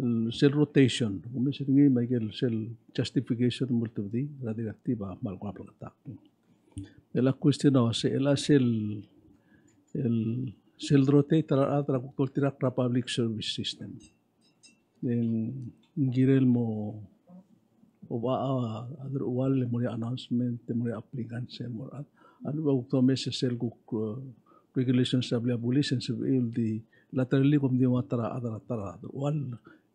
el, sel rotation. Kumes er ngii me a ikel sel justification el mo ultebedii er a directive a kmal kora bleketakl. El a question a uase, el a sel, el sel rotate er a rechad er a kuk doltirakl er a public service system. Ng kirel mo, oba a, a, a deruchall el mo er ngii a announcement, mo er ngii a applicants, mo er a, a lebo kuk domes sel kuk, eh, regulations er a blil a bulis, e ng sebechir el di, laterally kom di ua ta er a, a ta er a, ta er a deruchall,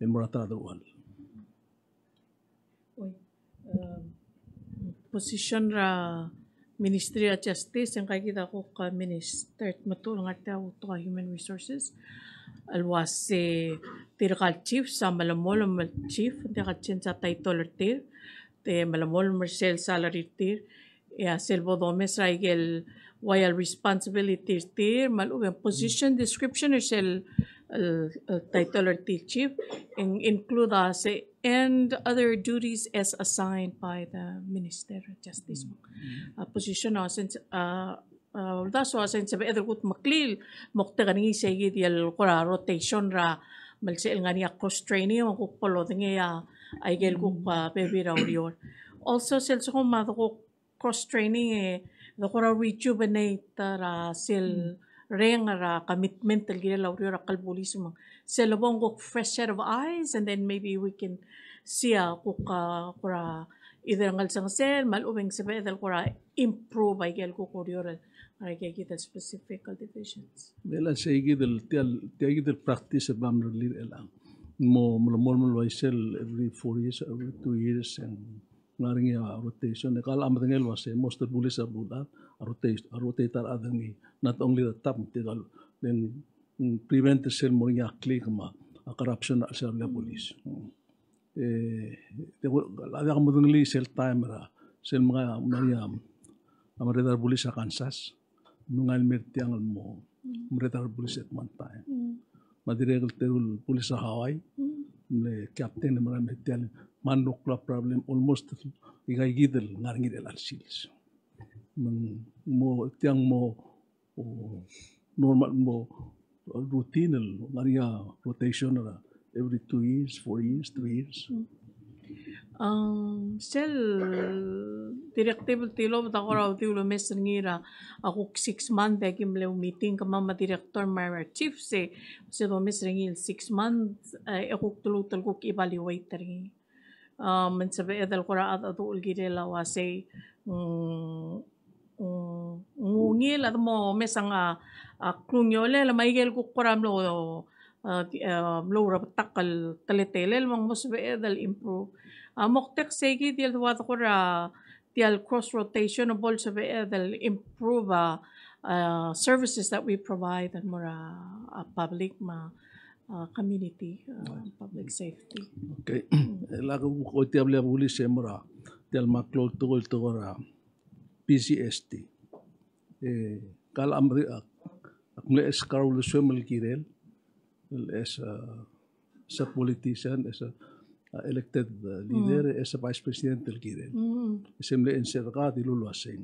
el mo er a ta er a deruchall. Oi. Um, position er a Ministry of Justice, e ng kaikid a kuk, uh, Minister Tmetuchl el ngar tia a betok a Human Resources. El uase tirka el chiefs a melemolem el chief, ng diak a change a title er tir, te melemolem er sel salary er tir, e a sel bo domes er a ikel ua el responsibility er tir, me a lechub e ng position description er sel, el, el title er tir chief, e ng include a se and other duties as assigned by the Minister of Justice. A position a uase ng, a, a, uldasu a uase ng sebeched el kutmeklii el moktek er ngii seikid el kora rotation er a, me ng sebechel ngar er ngii a cross training, me ng kuk bo lodengei a ikel kuk, a, bebil er a ureor. Also, sel sekum a dekuk cross training e, de kora rejuvenate er a sel reng er a commitment el kirel a ureor er a klbulis me ng sel bo ng kuk fresh set of eyes, and then maybe we can see a kuk, a, kora either ngelsengesel, me a lechub e ng sebeched el kora improve a ikel kuk ureor er a ikakid el specific divisions. Me a seikid el, tia el, tia kid el practice el bam er a lir el ang. Mo, mo, mo, mo, mo, sel every four years, every two years, e ng ngar er ngii a rotation. E kau a medengei el uase most el bulis er a beluulechad a rotate, a rotate a rechad er ngii. Not only the top, me tirka el, then, mm, prevent sel mo er ngii a clique me a corruption er a chelsel a blil a bulis. Mm. E, te, a diak medengelii sel taem er a, sel menga, menga, a merreder er a bulis er a Kansas. Me ng ngar er ngii el mer tiang el mo, mm, merreder er a bulis at one time. Mm. Me a dirrek el teru el bulis er a Hawaii, mm, mle captain el mera el mer tiang, me ng klou a problem almost ikakid el ngar er ngii er chelecha el sils. Me ng mo tiang mo, o, normal mo routine el ngar er ngii a rotation er a every two years, four years, three years. Mm. Um, sel directive el tilobed a kora udiu el omes er ngii er a, a kuk six month, e aki mle meeting kemam me a director me a chief, se, se domes er ngii el six month, e, e kuk te lmuut el kuk evaluate er ngii. Um, me ng sebeched el kora a, a duch el kirel a uasei, mm, mm, ng ungil a de mo mesang a, a klungiolel, me a ikel kuk kora mlo, a, di, a, mlo er a betok el teletelel, me ng mo sebeched el improve. A moktek seikid el di ua de kora tia el cross rotation a bo el sebeched el improve a, a, services that we provide el mo er a, a, public me a, a, community, a, public safety. Okay. El a kuk oitii a blil a bulis e mo er a tia el meklou el tekoi el tekoi er a P G S T. E, kau a mle, ak, ak mle ask er a uldesuem el kirel, el as a, as a politician, as a, uh, elected, uh, leader, mm, as a vice president el kirel. Mm. E se mle answer er kau a dilu el uasei,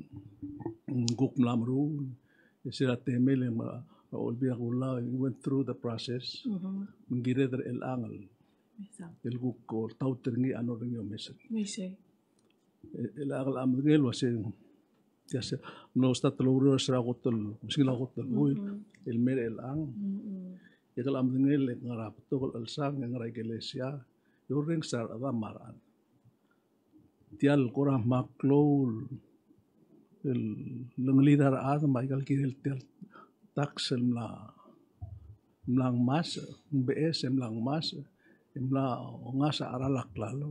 mm, kuk mla meruul, e se er a temel e mla, a Olbiil er a Kelulau, we went through the process. Mhm. Me ng kired er chelechang el, exact, el kuk oltaut er ngii a ngar er ngii a omes er ngii. I see. E, el ak, el ak medengei el uasei, tia se, mlo start el oureor er se er a kot el, mesngel a kot el buil, mm-mm, el mer chelechang. Mm-mm. E ak, el ak medengei el ngar er a betok el chelsang, e ngar er a ikelesia, e orrenges a rechedam me a rechad. Tia el kora meklou el lengelir a rechad me a ikal kirel tia el tax el mla mla ngmasech, ng beches e mla ngmasech, e mla ongasech a cheral a klalo.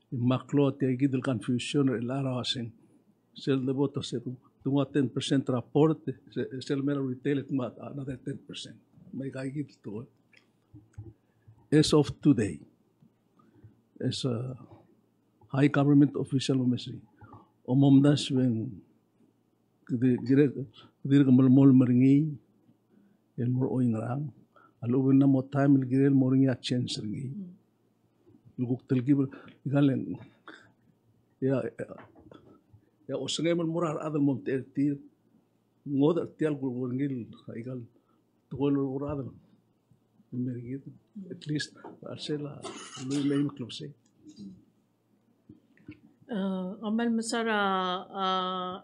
E meklou tia kid el confusion er chelechang el uaseng, sel debo te se, te nguu a ten percent er a port, se, sel mer a retail e te nguu a another ten percent. Me aika kid el tekoi. As of today, as a high government official, omes er ngii, omomdasu e ng Kede, kede, kede dirk melemolem er ngii el mo er oingerang. A lechub e ng mo taem el kirel mo er ngii a change er ngii. El kuk telkib, ikal, e a, e a osengem el mo er a rechad el mo omtechei er tir, ngodech er tia el kuk er ngii el, ikal, tekoi el mo er a rechad el mer kid, at least, a sel a, lluich me a eim el klebesei. A, kmal mesaul a, a,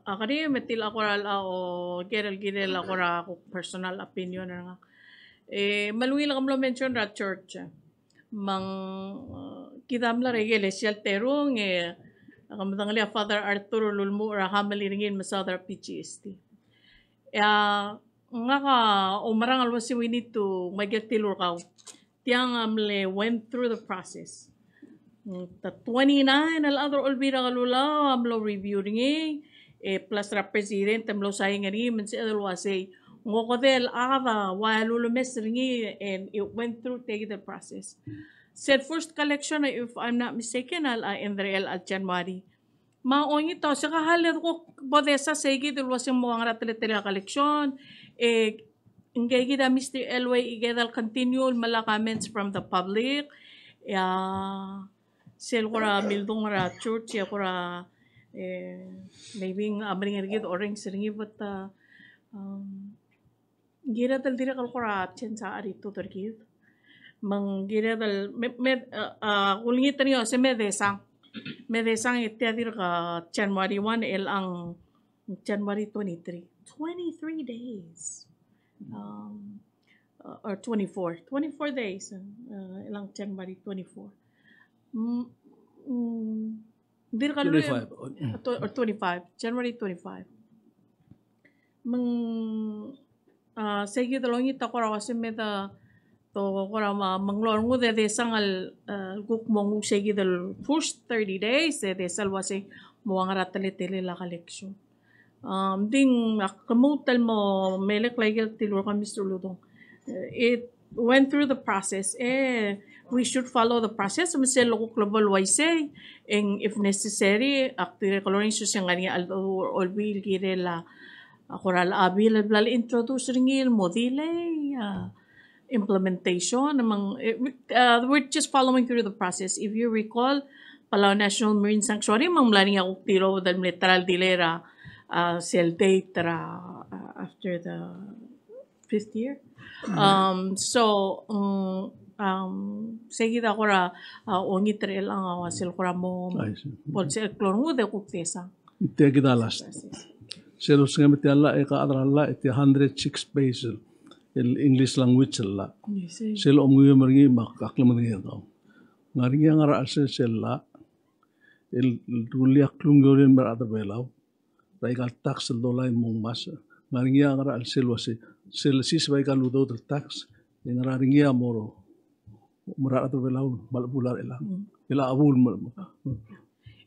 a kerim, me tia kora el, a, oker el kirel a kora kuk personal opinion er ngak. E, me a ungil e ke mlo mention er a church. Me ng, a, kid a mla er a ikelesia el terung, e, ke medengelii a Father Arthur el ulemuchel er a homily er ngii el mesaod er a P G S T. E a, ngak a oumerang el uasei we need to, me a ikel tilurkau. Tiang a mle went through the process. Mm, the twenty-nine el chad er a Olbiil er a Kelulau a mlo review er ngii, e plus er a president a mlo sign er ngii, me ng sebeched el uasei, ng okedei el chad a ua lulemes er ngii, and it went through, take the process. Sel first collection, if I'm not mistaken, a, a, end er a January. Me a ongit a se ka hal e de kuk bo desa seikid el uasei mo ua ngera teletelel a collection, e, ngikid a Mister Elway Ikeda el continue el melai a comments from the public, e a sel kora mildung er a church, e kora, e, maybe a meringel er kid a orrenges er ngii, but, a, um, Ng kired el dirrek el kora change a attitude er kid. Me ng kired el, me, me, a, a, kulengit er ngii a se me desang. Me desang e tia dirk a January one el ang January twenty-three. Twenty-three days. Um, uh, or twenty-four. Twenty-four days, uh, el ang January twenty-four. Mm, mm, Dirk a lluich, twenty-five. Or twenty-five, January twenty-five. Me ng, a, seikid el ongit a kora uase me de, to kora me, me ng lo er ngii de desang el, a, kuk mo nguu seikid el first thirty days, e desang el uase mo ua ngera teletelel a collection. Um, ng di ak lmuut el mo melekoi a ikel tilurk a Mister Uludong. Uh, it went through the process. E, we should follow the process. Me sel kuk lebo el uaisei, e ng if necessary, ak dirrek el orrenges el se ng ngar er ngii a Olbiil el kirel a, a kora a bill el bla le introduce er ngii el mo delay a implementation, me ng, eh, we, uh, we're just following through the process. If you recall, Palau National Marine Sanctuary, me ng mla er ngii a kuk tilobed el mle ta er a delay er a, uh, sel date er a, uh, after the fifth year. Um, so, um, um, seikid a kora, uh, ongit er chelechang a ua sel kora mo, I see. Bo el sel klou er ngii e kuk desang. Tia kid a last. Sel osengem e tia el llach, e ka chad er a llach, e tia hundred six pages el English language el llach. Sel omenguiu er ngii me ak klemedengei er kau. Ng ngar er ngii a ngar er a chelsel sel llach el rullii a klungiolir el mei er a rechad er a Belau er aika el tax el dolai el mo ngmasech. Ng ngar er ngii a ngar er a chelsel uase sel siseb aika el udoud el tax, e ng ngar er ngii a mo er a rechad er a Belau me a lechub a chelechang. Chelechang a bul me.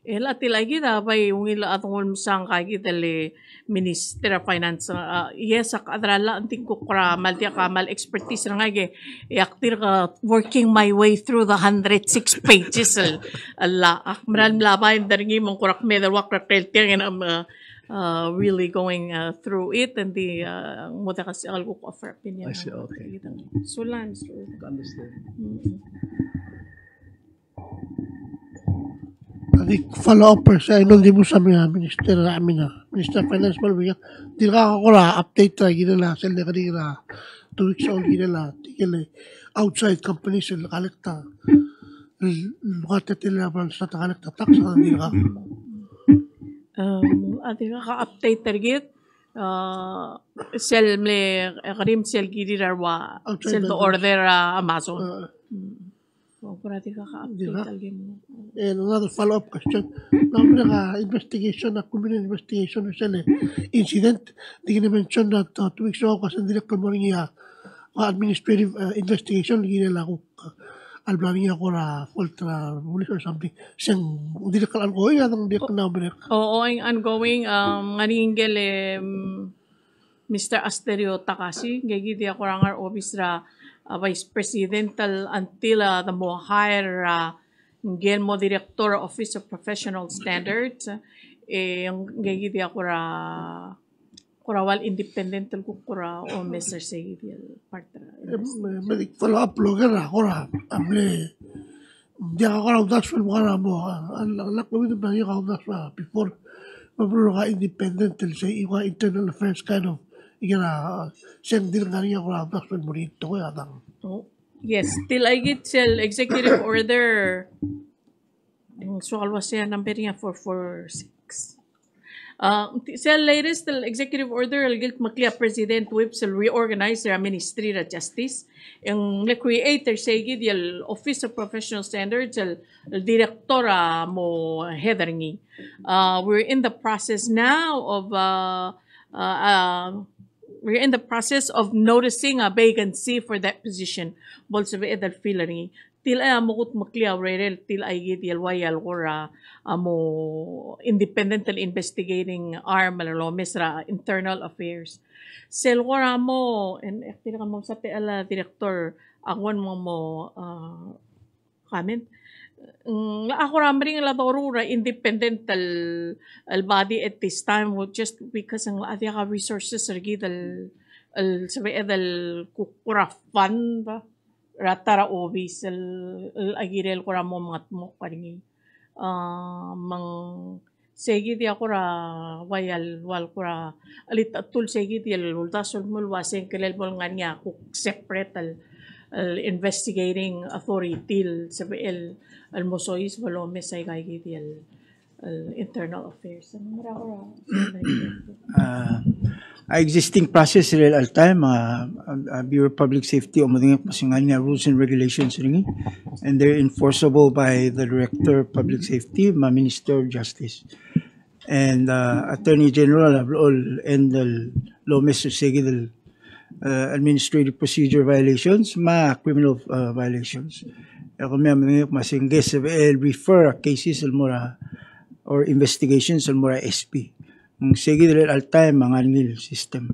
E le a tilecha kid a bai ungil a dengol mesang ka kid el Minister of Finance, a, yes, a chad er a llach, ng di kuk kora kmal diak a kmal expertise er ngak e, e ak dirk a working my way through the hundred six pages el, el llach. Ak mera el mla bai er ngii me ng kora kmeed el ua krak el tiang, and I'm, uh, uh, really going, uh, through it, and di, uh, ng mo diak a sel kuk offer opinion. I see, okay. Sulang, Mister Uludong. Understand. Mm. A di follow up er se, a Honorable Dibus, a Minister, a Minister of Finance, me a lechub e ng dirkak kora update er a kirel a sel de kirel a two weeks old kirel a, tirke el outside companies el collect a, el, el, el, el collect a tax, a dirkak. Um, a dirkak a update er kid, uh, sel mle, e, kerim sel kirir a ua, outside sel de vendors. Order er a Amazon. Uh, Mm. Well, kora dirkak a update er kid. And another follow-up question. Ng mla er ngii a investigation, a criminal investigation er sel incident, di ke mention er a, uh, two weeks ago, a se ng dirrek el mo er ngii a, uh, administrative, uh, investigation el kirel a kuk, uh, a bla er ngii a kora fault er a police or something. Se ng dirrek el ongoing, a di ng dirrek el mla merek. O, o, ongoing, um, ng ngar er ngii a ngike el, um, Mister Asterio Takasi, ngike kid a kora ngar er a obis er a, a, Vice President el until, a, de mo hire, a, ngike el mo Director er a Office of Professional Standards, e, ngike kid a kora, kora ua el independent el kuk kora omes er seikid el part er a. Em, me, me di follow up el oker a kora, a mle Ng diak a kora uldasu el mo er a mo, a, a, a, lak leuid el mla er ngii a kora uldasu er a before. Me a beluu er a independent el sei, ua internal affairs kind of, ikera, se ng dirk ngar er ngii a kora uldasu el mo er ngii, tekoi a dang. Oh, yes, tilecha kid sel executive order, Soak el uasei a number er ngii a four four six. Uh, sel latest el executive order el kildmeklii a President Whipps el reorganize er a Ministry er a Justice, e ng mle create er seikid el Office of Professional Standards el, el director a mo head er ngii. Uh, we're in the process now of, uh, uh, uh, we're in the process of noticing a vacancy for that position. Bo el sebeched el fill er ngii. Tilecha a mo kudmeklii a urerel, tilecha ikid el ua ia el kora, a mo independent el investigating arm el lomes er a internal affairs. Sel kora mo, e ng dirrek el mo sebechel a director a kuk mo, mo, uh, comment. Ng locha kora meringel a doruul er a independent el, el body at this time, just because ng locha diak a resources er kid el, el sebeched el kuk kora fund er a ta er a obis el, el kirel kora mo mengetmokl er ngii. Uh, me ng seikid a kora ua ia el ua el kora chelitechetul seikid el uldasu el mo el uasei ng kirel bo el ngar er ngii a kuk separate el, el investigating authority el sebechel el mo soiseb el omes aika ikid el, el internal affairs. Ng mera kora. Uh, a existing process er chelecha el taem, uh, a Bureau of Public Safety a mo medengei el kmo se ng ngar er ngii a rules and regulations er ngii, and they're enforceable by the Director of Public Safety me a Minister of Justice. And, uh, Attorney General a blechoel el handle el omes er seikid el, uh, administrative procedure violations me a criminal, uh, violations. E kemiu a medengei el kmo se ng sebechel el refer a cases el mo er a, or investigations el mo er a S P. Ng seikid el chelecha el taem a ngar er ngii el system.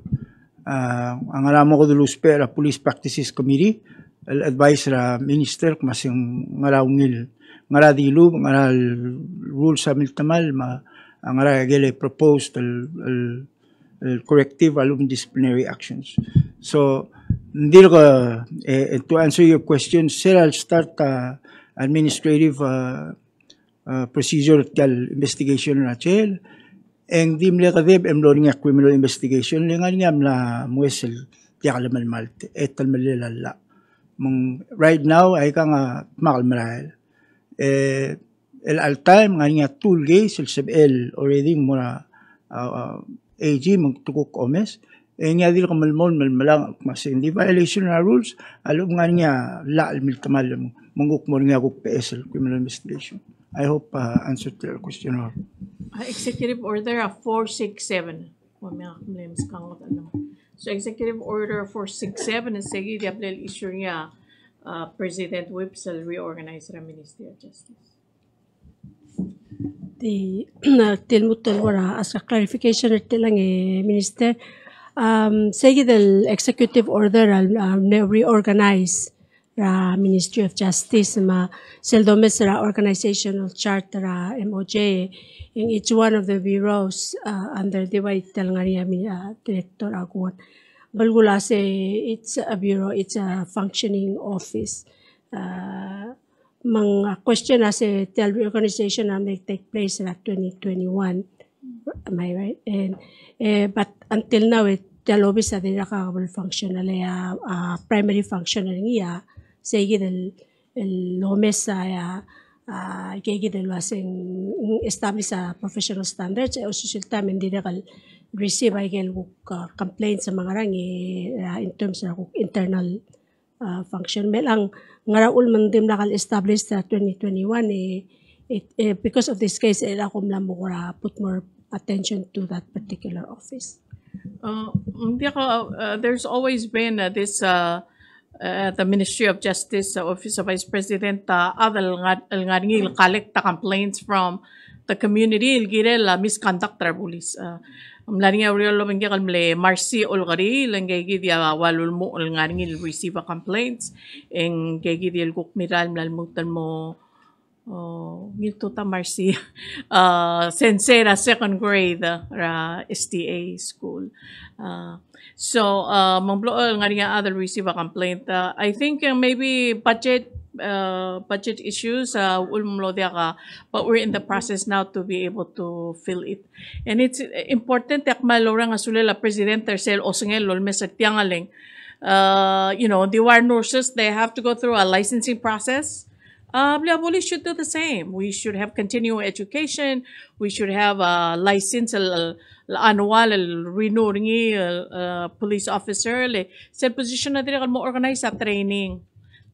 Uh, a ngar er a mo kede lousbech er a Police Practices Committee el advice er a Minister el kmo se ng ngera ungil, ngera dilubech, ngera el rules a miltemall, me a ngera ikel proposed el, el, el corrective a lechub e ng disciplinary actions. So, ng dirk, eh, to answer your question, sel el start a administrative, uh, uh, procedure er tia el investigation er a jail, e ng di mle kedeb e mlo er ngii a criminal investigation, le ngar er ngii a mla mues el diak lemelemalt, e telemellel a llach. Me ng right now, aikang a dmak el merael. E, el chelecha el taem, ngar er ngii a two el case el sebechel already mo er a, a, a, AG me ng kuk omes. E ngii a dirk melemolem el melang el kmo se ng di violation er a rules, a lechub e ng ngar er ngii a llach el miltemall me ng kuk mo er ngii a kuk beches el criminal investigation. I hope, uh, answered your question, Your Honor. Uh, Executive Order a four six seven. Ua mei ak mle meskangel a number. So Executive Order four six seven, e seikid a bla el issue er ngii a, uh, President Whipps el reorganize er a Ministry of Justice. Di, ng di lmuut el kora ask a clarification er tiang e Minister. Um, seikid el executive order el, um, reorganize er a Ministry of Justice me sel domes er a organizational chart er a M O J, in each one of the bureaus, uh, under the, ua tia el ngar er ngii a, uh, director a kuk. Belkul a se it's a bureau, it's a functioning office. Uh, Me ng, uh, question a se tia el reorganization a mle take place er a twenty twenty-one. Am I right? And, eh, but until now, eh, tia el obis a dirkak a bo el functional, eh, a, a primary function er ngii a seikid el, el omes a, a, a, ikakid el uase ng establish a professional standards, e osisiu el taem e ng dirrek el receive a ikel kuk, uh, complaints me a ngerang, eh, uh, in terms er a kuk internal uh, function. Me ng ngera uchul me ng dimlak el establish er a twenty twenty-one, eh, it, eh, because of this case, e a kom mla mo kora put more attention to that particular office. Uh, ng diak, uh, uh, there's always been, uh, this, uh, uh, the Ministry of Justice, uh, Office of Vice President, uh, a chad el ngar, el ngar er ngii el collect the complaints from the community el kirel a misconduct er a bulis. Uh, ng mla er ngii a ureor el obengkek el mle Marcy Olkeriil, e ngikakid a ua lulmuchel el ngar er ngii el receive a complaints, e ngikakid el kuk mirrael el mla lmuut el mo, oh, ngiltuu a Marcy, uh, sensei er a second grade, uh, er a S T A school. Uh, So, uh, me ng blechoel el ngar er ngii a chad el receive a complaint. Uh, I think, uh, maybe budget, uh, budget issues, uh, uchul me ng mlo diak a, but we're in the process now to be able to fill it. And it's important e ak kmal oureng a sulel a president er sel osengel el lomes er tiang a leng. Uh, you know, the war nurses, they have to go through a licensing process. Uh, bla, police should do the same. We should have continuing education. We should have a license, el, el, el annual, el renew er ngii, el, uh, police officer, le sel position a dirrek el mo organize a training.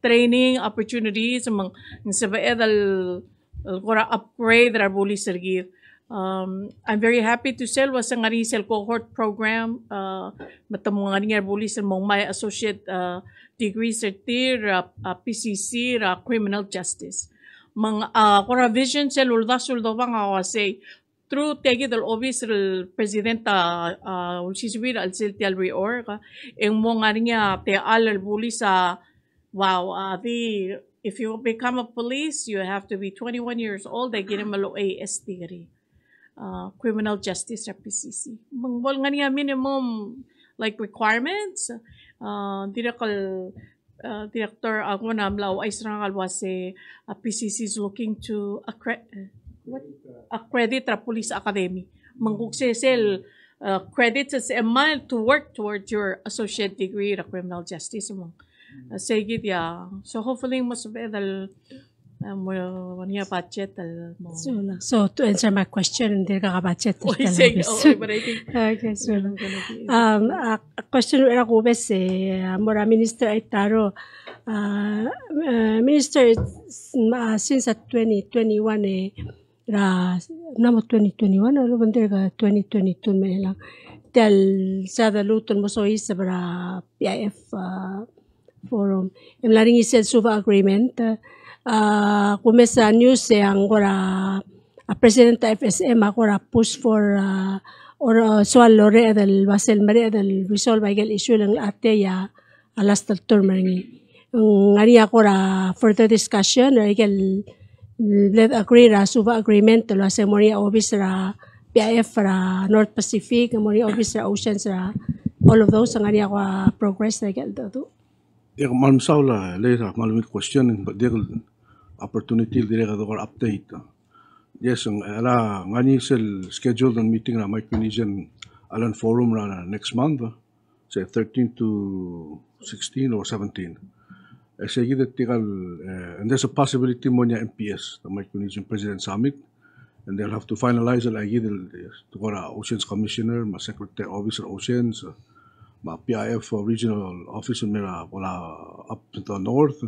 Training opportunities, me ng, ng sebeched el, el kora upgrade er a police er kid. Um, I'm very happy to say el uase ng ngar er ngii sel cohort program, uh, me te mo ngar er ngii a police el mo ngmai a associate, uh, degrees er tir, uh, uh, P C C, uh, criminal justice. Me ng, uh, kora vision sel uldasu el dobang a uasei, through tia kid el obis er a president a, uh, ulsisiu er a chelsel tia el reorg, e ng mo ngar er ngii a techall el police a, wow, uh, di, if you become a police, you have to be twenty-one years old, e kirem el ouchais a S D degree. Uh, criminal justice er a P C C. Me ng bo el ngar er ngii a minimum, like, requirements, uh, dirrek el, uh, Director Aguon a mla ouchais er ngak el uase, uh, P C C is looking to accre-, what? Accredit er a police academy. Me ng kuk se sel, uh, credits el sebechel to work towards your associate degree er a criminal justice. Me ng, uh, sei kid a. So hopefully mo sebeched el, uh, mo er ngii a budget el mo. So, so to answer my question, ng dirkak a budget. Oh, er tia el sei, obis. Oh, but I think okay, so, I'm gonna be able um, to a, a question er a Kobes, e, a mo er a Minister Aitaro. Uh, uh, Minister, it's, uh, since a twenty twenty-one, e, er a, ng mo twenty twenty-one, a lebo ng dirk twenty twenty-two me ng. Tia el se a de lmuut el mo soiseb er a P I F, uh, forum. E mla er ngii sel Suva agreement, uh, kumes a news e ng kora, a president er a F S M a kora push for, uh, or, uh, soal loreched el, uase el mereched el resolve a ikel issue el ng locha tia a last el term er ngii. Ng ngar er ngii a kora further discussion er a ikel, mm, bled agree er a Suva agreement el uase ng mo er ngii a obis er a P I F er a North Pacific, mo er ngii a obis er a Oceans er a, all of those, ng ngar er ngii a kora progress er a ikel dodu. Diak, kmal mesaul a Leila, kmal ungil question, but diak el opportunity el dirrek el kora update. Yes, ng, a, ng ngar er ngii sel scheduled meeting er a Micronesian Island Forum er a next month, se thirteen to sixteen or seventeen. E sei kid e tirkal, e, and there's a possibility mo er ngii a M P S, the Micronesian President Summit, and they'll have to finalize el, aikid el, e, tekoi er a Oceans Commissioner, me a Secretary Office er a Oceans, me a P I F Regional Office el mei er a, kora up to the north.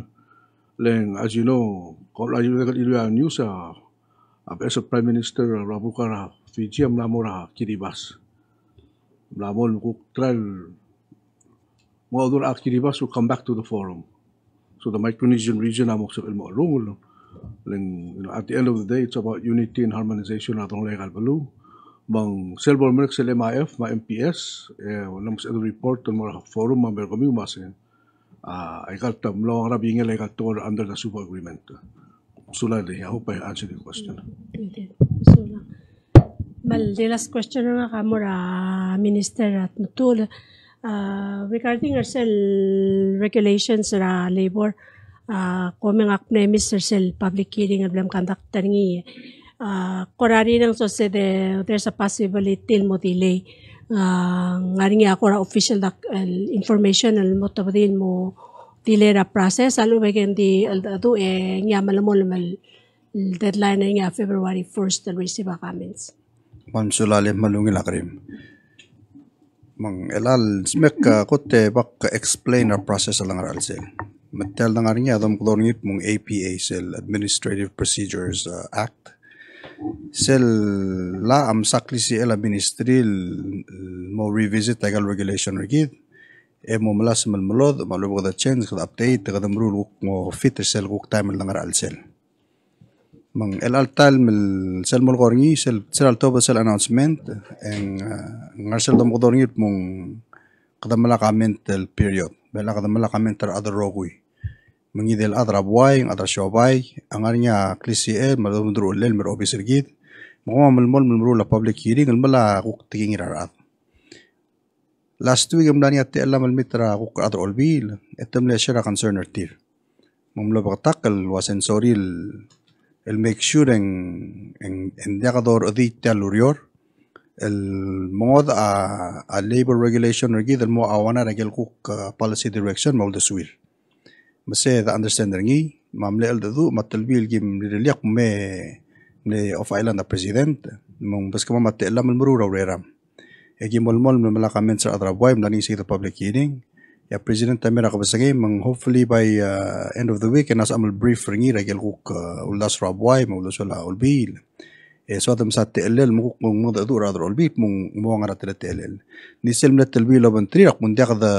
Le ng, as you know, kora, you know, a news, a, a beches el Prime Minister er a Republic er a Fiji a mla mo er a Kiribati. Mla mo el kuk try el mo dmu er a Kiribati will come back to the forum. So the Micronesian region a mo sebechel el mo chelungel. Le ng, you know, at the end of the day, it's about unity and harmonization er a delongelel aika el beluu. Me ng sel bo lemerek sel M I F me a M P S, e, ng mo sebechel el report el mo er a forum me a mei er kemiu me a se, a, aika el ta mlo ngar er a bingel aika el tekoi under the Suva agreement. Sulang, I hope I answered your question. Okay. Sulang. Me a di last question er ngak a mo er a Minister er a Tmetuchl. Uh, regarding er sel regulations er a labor, uh, kom ngak a mle miss er sel public hearing el bla mconduct er ngii. Uh, kora rireng el uase de, there's a possibility el mo delay. Uh, ng ngar er ngii a kora official doc-, el information el mo tobedii el mo delay er a process, a lechub e ng di el, el, e ngii a melemolem el deadline er ngii a February first el receive a comments. Kmal mesulang e kmal ungil a kerim. Me ng chelecha el smek a kot e bak explain er a process el ngar er a chelsel. Me tia el dengar er ngii a domekedong er ngii el kmo ng A P A, sel Administrative Procedures, uh, Act. Sel llach a msa klisichel a ministry el mo revisit aika el regulation er kid. E mo melasem el melodech, me a lechub e kede change, kede update, kede meruul el kuk mo fit er sel kuk taem el ngar er a chelsel. Me ng chelecha el taem el sel molekoi er ngii, sel, sel ltobed sel announcement, e ng, uh, ngar sel domekedong er ngii el kmo ng kede melai a comment el period. Bla kede melai a comment er a chad el rokui. Me ngii di el chad er a buai, chad er a siobai, a ngar er ngii a klisichel, me a lechub e ng deruchellel el mei er a obis er kid. Me kom a melemolem el meruul a public hearing, el melai a kuk tekingir a rechad. Last week e mla er ngii a techellam el meet er a kuk rechad er a Olbiil, e te mle share a concern er tir. Me ng mlo beketakl el uase ng sorir el, el make sure e ng, e ng, e ng diak dorechedii tia el ureor, el mengodech a, a labor regulation er kid el mo auanai er a ikel kuk, uh, policy direction me a uldesuir. Me se de understand er ngii, me a mle cheldecheduch me a telbiil el kim rirellii a kmo me mle off island a president, me ng beskemam a techellam el meruul a ureram. E ki melemolem el melai a comments er a rechad er a buai, me ng mla er ngii se kid el public hearing. E a president a mei er a kebesengei, me ng hopefully by, uh, end of the week, e ng sebecham el brief er ngii er a ikel kuk, uh, uldasu er a buai, me a uldasu er a Olbiil. E soad el msa techellel me kuk mengedecheduch er a rechad er a Olbiil, me ng mo ngar er a teletelel. Ng di sel mle telbiil el obengterir a kmo ng diak de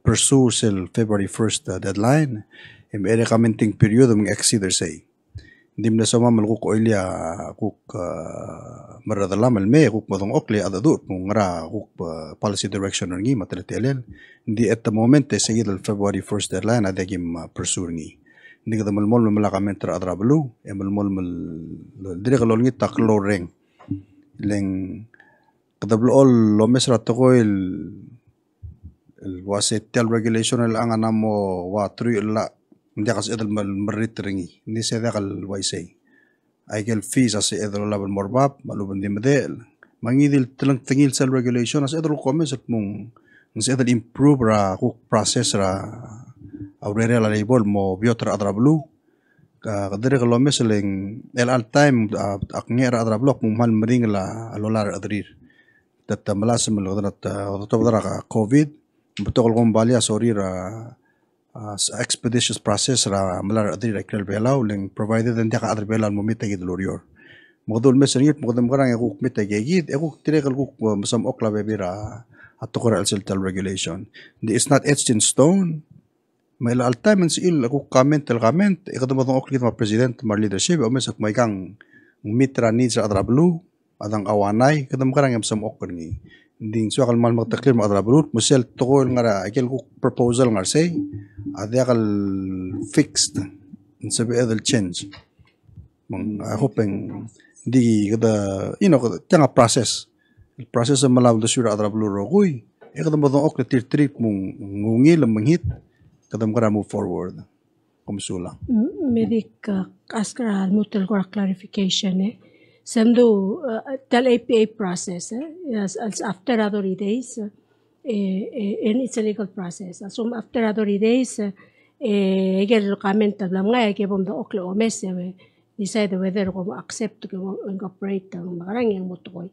pursue sel February first, uh, deadline, e mei er a commenting period me ng exceed er sei. Ng di mle somam el kuk oilii a kuk, uh, merredelam el mei, e kuk mo dengchokl e a cheldecheduch el kmo ngera kuk, uh, policy direction er ngii me a teletelel. Ng di at the moment, e se kid el February first deadline a diak kim, uh, pursue er ngii. Ng di kede melemolem el melai a comment er a rechad er a beluu, e melemolem el, el dirrek el olengit a klou el reng. Le ng kede blechoel el omes er a tekoi el, el uase tia el regulation el chelechang a mo ua truich el llach, ng diak a sebeched el mer-, merrit er ngii. Ng di se diak el uaisei. Aike el fees a sebeched el olab el mo er bab, me a lechub e ng di medechel. Me a ngii di el telengtengil sel regulation a sebeched el kuk omes el kmo ng sebeched el improve er a kuk process er a, a urerel a labor el mo beot er a rechad er a beluu. Ka, kede dirrek el omes e le ng, el all time, a, ak ngar er a rechad er a beluu a kmo ng kmal meringel a lolai a rechederir. Te, te melasem el kede, te, te, te, COVID, betok el kombalii a sorir a, a, expeditious process er a melai a rechederir er a ikrel Belau, le ng provided e ng diak a chad er Belau el mo meet a kid el ureor. Me kede ulemes er ngii, me kede mekerang e kuk meet a kid, e kuk dirrek el kuk, uh, mesmechokl a bebil er a, a tekoi er a chelsel tia el regulation. It's not etched in stone. Me a lechal taem e ng sebechir el kuk comment el comment, e kede mo dengchokl kid me a president me a leadership, e omes el kmo aikang ng meet er a needs er a chad er a beluu, a dang kauanai, kede mekerang e mesmechokl er ngii. Ng di ng soak el kmal meketeklii me a chad er a beluu, me sel tekoi el ngar er a, ikel kuk proposal ngar er sei, a diak el fixed, ng sebeched el change. Me ng, I hope e ng di kede, you know, kede, tiang a process. El process el melai a uldesuir a rechad er a beluu el rokui, e kede mo dengchokl e tirterir el kmo ng ungil e mengit, kede mekerang e move forward. Kom sulang. Mm, me dik, uh, ask er a lmuut el kora clarification, e. Se ng du, uh, tia el A P A process, e. Yes, it's after a thirty days, e, e, and it's a legal process. A lsekum after a thirty days, e, e, ikel comment el bla mngai, e ke bo mdengchokl e omes, e, decide whether kom accept, ke mo incorporate, e, mekerang e ng mo tekoi.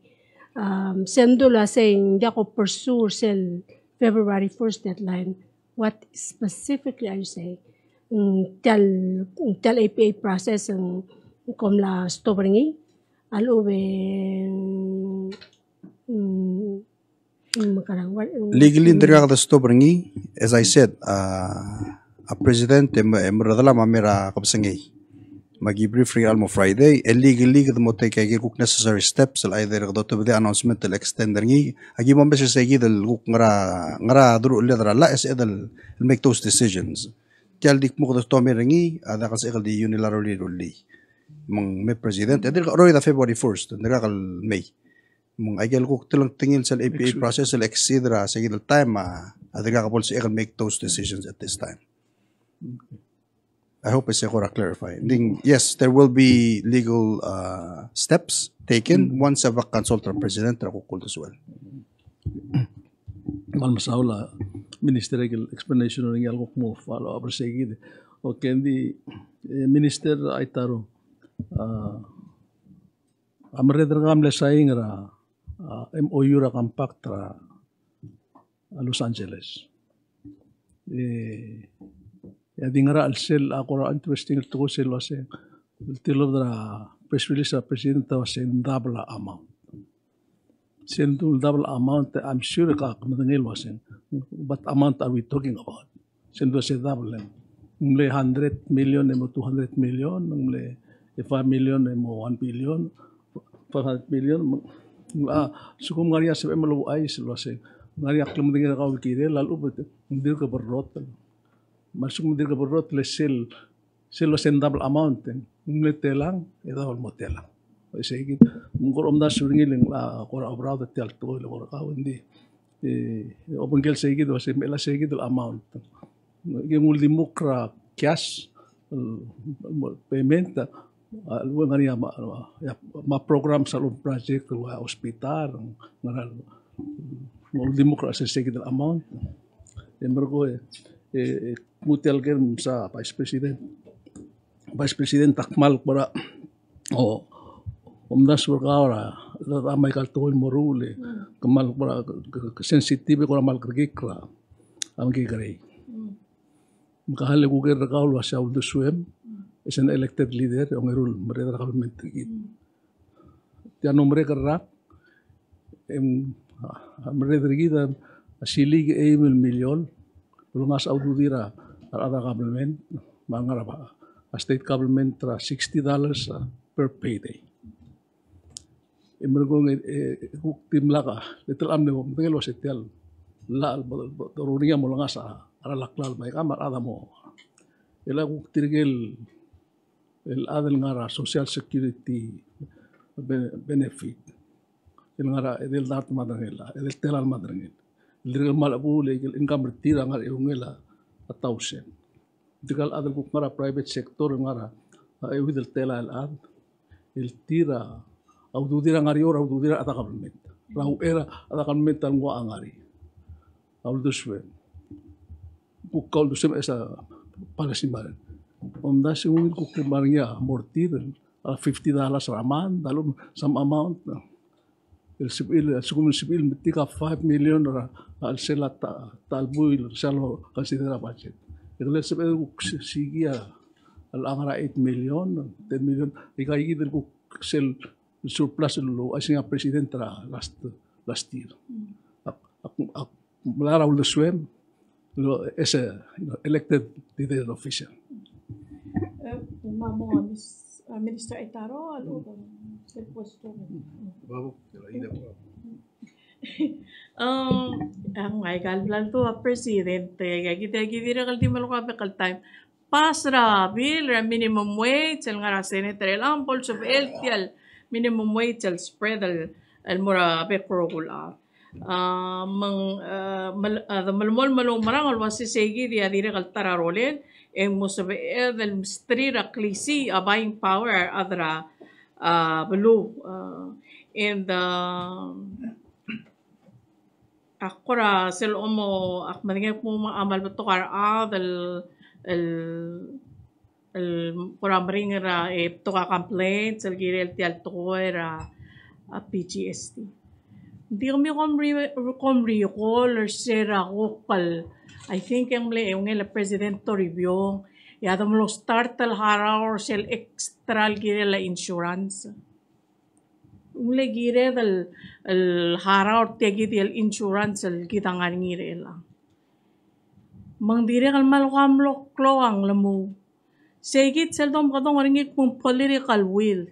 Um, se ng du el uasei ng diak ko pursue sel February first deadline. What specifically are you saying? Mm, tia el, tia el A P A process, mm, kom mla stop er ngii, a lechub e, mm, Mm, mekerang, what, mm, legally, mm, ng dirkak de stop er ngii, as I said, a, a president e me, e merredelam a mei er a kebesengei. Me aki brief er ngii el mo Friday, e legally kede mo take a kuk necessary steps, el either kede otobedii a announcement el extend er ngii, aki mo omes er se kid el kuk ngera, ngera deruchelled er a llach, e sebeched el make those decisions. Tia el di kmo kede tomei er ngii, a diak el sebechek el di unilaterally rullii. Me ng mei president, e dirk cheroid a February first, ng dirkak el mei. Me ng aikel kuk telengtengil sel A P A process el exceed er a se kid el taem, a, a dirkak bo lsebechek el make those decisions at this time. I hope e se kora clarify. Ng di, yes, there will be legal, uh, steps taken once a consult er a president er a kuk uldesuel. Kmal mesaul a minister er aikel explanation er ngii, a lekuk mo follow up er se kid. Okay, ng di, e, Minister Aitaro, a, a merreder er kau a mle sign er a, a, M O U er a compact er a, a, Los Angeles. E, e a di ngar er a chelsel a kora interesting el tekoi sel uaseng, el tilobed er a press release er a president a uaseng double a amount. Sel double amount, I'm sure ke medengei el uaseng, what amount are we talking about? Sel double, ng mle hundred million e mo two hundred million, ng mle five million e mo one billion, five hundred million, a, lsekum ng ngar er ngii a sebechem el ouchais el uaseng, ng ngar er ngii a klemedengei er kau el kirel, a lechub e ng dirk berrotel. Me a lsekum ng dirk berrotel e sel sel uaseng double amount, e ng mle telang, e daob el mo telang. E se kid, me ng kora omdasu er ngii el ng, a, kora oberaod er tia el tekoi el kora kau, ng di, e, obengkel se kid, uaseng, me chelecha se kid el amount. Ke ng uldimukl er a cash, el, el payment, a, a, el ngar er ngii a, a, a, me a programs el project, el ua hospital, ngera el, ng uldimukl er a se kid el amount. E merekong, e, e, e, kmu tia el ker, msa Vice President. Vice President, ak kmal kora, o, omdasu er kau er a, a, a, me aika el tekoi el mo ruul e, kmal kora, ke, ke, ke sensitive e kora kmal kerekikl er a, a mekekerei. Me ke kmal kuk er kau el uasei a uldesuem, as an elected leader, e ongeru el merreder er a government er kid. Tia el merek el rak, e ng, a, merreder er kid a silik a eim el miliol el olengasech a ududir a rechad er a government, me a ngar er a state government er a sixty dollars, a, per payday. E merekong e, e, kuk dimlak a, le te mle, medengei el uasei tia el llach el bo, bo, doruul er ngii a mo olengasech a, a ralak el klalo me aika me a rechad a mo. E le kuk tirke el el chad el ngar er a Social Security be-, benefit, el ngar er a edei el dart me a derengel, edei el telael me a derengel. El dirrek el kmal chebuul e aike el income er tir a ngar er a eungel a thousand. Tirka el chad el kuk ngar er a private sector el ngar er a euid el telael el chad, el tir a ududir a ngar er eou er a ududir a rechad er a government. Er a uchei er a rechad er a government a lenguu a ngar er ngii. A uldesuem. Kuk a uldesuem as a policy matter. Omdasu e ng ungil kuk kmal er ngii a mo er tir a fifty dollars er a month, a lechub some amount. El sebechir, el lsekum el sebechir el metik a five million er a, a chelsel a ta, ta el buil, er sel lo consider a budget. E le sebeched el kuk si-, sikii a locha ngar er a eight million, ten million, e aika kid el kuk sel surplus el ouchais er ngii a president er a last, last year. Ak, ak, ak melai er a uldesuem, el, as a, you know, elected leader official. Eh, me a mo, Miss, uh, Minister Aitaro, a lechub, uh, sel question. Um, a, ng aika el bla ledu a president, e, aika kid, aika kid a dirrek el di melekoi a bek el taem. Pass er a bill er a minimum wage el ngar er a Senate er chelechang, bo lsebechel tia el minimum wage el spread el, el mo er a bek el rokui el chad. A, me ng, a, mel-, a, de melemolem el oumerang el uasei seikid a dirrek el ta er a rolel, e ng mo sebeched el msterir a klisiich a buying power er a rechad er a, a, beluu. A, and, a, ak kora sel omo, ak medengei el kmo a kmal betok a rechad el, el, el kora meringel er a, e betok a complaints el kirel tia el tekoi er a, a, P G S T. Ng di kemiu kom ri-, kom recall er se er a kuk el, I think e ng mle eungel a President Toribiong, e a de mlo start el harau er sel extra el kirel a insurance. Ng mle kired el, el harau er tia kid el insurance el kid a ngar er ngii er chelechang. Me ng dirrek el kmal kora mlo klou a nglemuu. Seikid sel domekedong er ngii el kmo ng political will.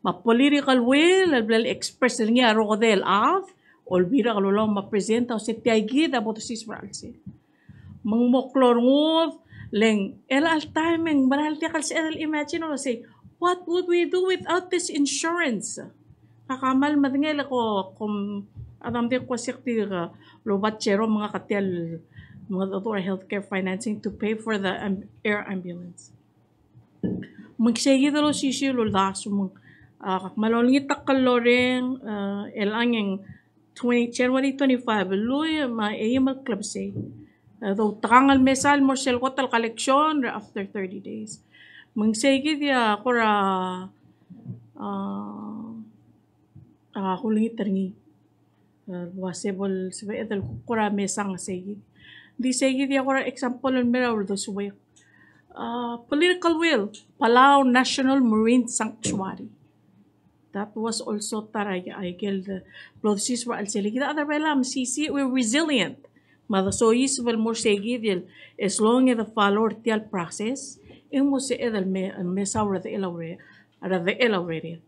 Me a political will el bla le express er ngii a rokedei el chad, Olbiil er a Kelulau me a President a uasei tia kid a bo dosiseb er a chelsel. Me ng mo klou a rengud, le ng, el chelecha el taem e ng mera el diak el sebeched el imagine el uasei, what would we do without this insurance? Ak kmal medengei el ko, kom, a dam de ko siik di ka, loba Jerome me ngak a tia el, mengedecheduch er a healthcare financing to pay for the am-, air ambulance. Me ng seikid el osisiu el uldasu me ng, a, ak kmal olengit a klloreng, a, el chelechang e ng twenty, January twenty-five, el lluich me a eim el klebesei. A, doutekangel el mesa el mo er sel kot el collection er a after thirty days. Me ng seikid a kora, a, a, kulengit er ngii. A, el uasei bo lsebeched el kuk kora mesang seikid. Ng di seikid a kora example el mei er a uldesuek. A, political will, Palau National Marine Sanctuary. That was also ta er a, a ikel de, blo dosiseb er a chelsel. Kid a chad er a Belau a mesisiich, we're resilient. Me a desoiseb el mo er seikid el, as long as de follow er tia el process, e ng mo sebeched el me, el mesang er a redechel a ure-, er a redechel a urered.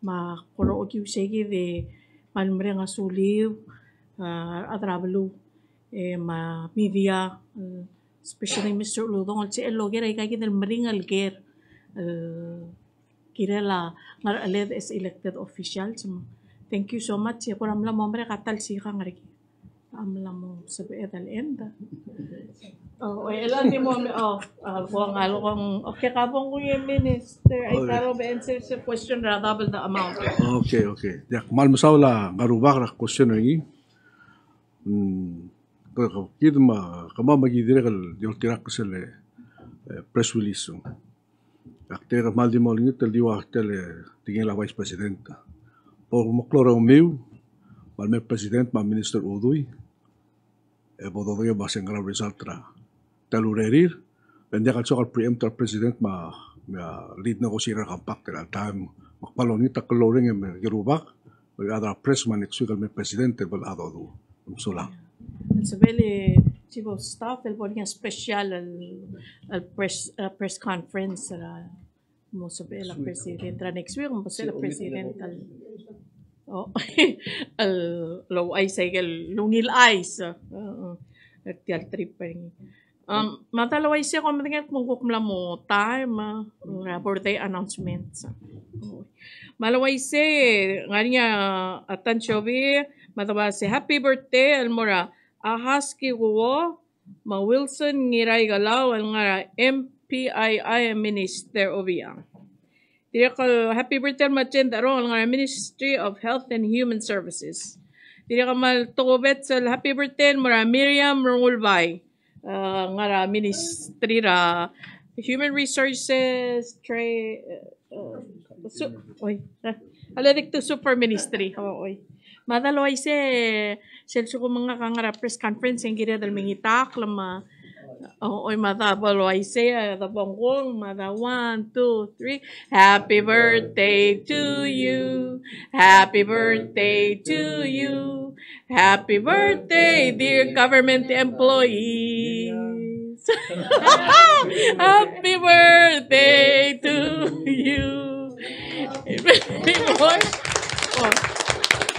Me a kora okiu seikid e kmal mereng a suliu, a, a rechad er a beluu, e, me a media, e, especially Mister Uludong, el sebechel el oker aika kid el meringel el ker, e, kirel a ngerecheled as elected officials. Thank you so much. E kora mla mo merek a ta el sikang er kid. A mla mo sebeched el end. Oh, e, el di mo, oh, a, kong, a, kong, okay, ka bong ko ye Minister, ai, okay, karo be answer se question er a double the amount. Okay, okay. Diak, kmal mesaul a ngar er a rubak er a question er ngii. Mm, kid me a, kemam me ki dirrek el di oltirakl sel, e, press release. Ak dirrek el kmal di mo olengit el di ua tia el tekingel a Vice President. Bo meklou er a eou me a mei, me a President me a Minister Udui, e bo dodengei el uasei ng ngera el result er a tia el urerir, e ng diak el soak el preempt er a President me a, me a lead negotiator er a compact er a taem. Me ak kmal olengit a klou el reng e me ke rubak, me a chad er a press me a next week el me President el bo el dodu. Mesulang. El sebechel e Chief of Staff el bo er ngii a special el, el press, eh, press conference er a mo sebechel a President er a next week, mo sebechel a President el, oh, el, el ouchais aike el ungil chais. Uh, uh, er tia el trip er ngii. Um, me a da el uaisei e kom medengei el kmo ng kuk mla mo taem, uh, er a birthday announcements. Me a le uaisei, ng ngar er ngii a, a ta el siobi, me a da uaisei happy birthday el mo er a Ahas Kikuo, me a Wilson Ngiraikelau el ngar er a M P I I Minister Obichang. Dirrek el happy birthday el mo er a Jane Darong el ngar er a Ministry of Health and Human Services. Dirrek el kmal tokubets el happy birthday el mo er a Miriam Rengulbai, eh, ngar er a Ministry er a Human Resources, Tra-, eh, eh, su-, oi, eh, a le dik to Super Ministry, oh, oi. Me a da el uaisei, sel sekum e ngak a ngar er a press conference e ng kired el mengitakl me a, oh, oi, me a da bo el uaisei, eh, da bo ng kung, me a da one, two, three. Happy birthday to you. Happy birthday to you. Happy birthday, dear government employees. Happy birthday to you.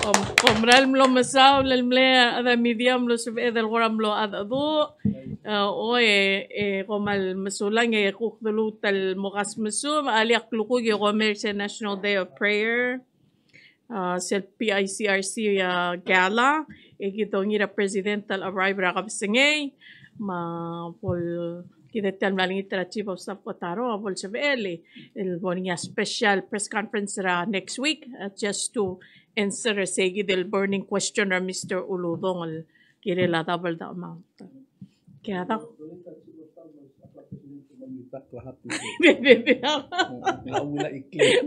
Oh, oh, kom mera el mlo mesaul el mle chad er a media el mlo sebeched el kora mlo cheldecheduch. Eh, oi, e, e, kom kmal mesulang e kuk de luut el mo kasmesuub, a liak lukuk e kom er sel National Day of Prayer. Ah, sel P I C R C, ah, gala, e kid a ongil a President el arrive er a kebesengei, me a bo el kid a tia el mla olengit er a Chief of Staff Kotaro, a bo el sebechel el bo er ngii a special press conference er a next week, ah, just to answer er se kid el burning question er a Mister Uludong el kirel a double the amount. Ke a dak.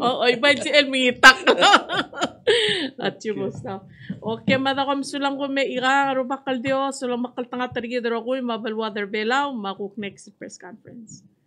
O, o, iba el mengitakl. A Chief of Staff. Okay, me a da kom mesulang, kom me ikang, a Rubak el Dios a lomekngeltengat er kid el rokui, me a beluad er a Belau, me a kuk next press conference.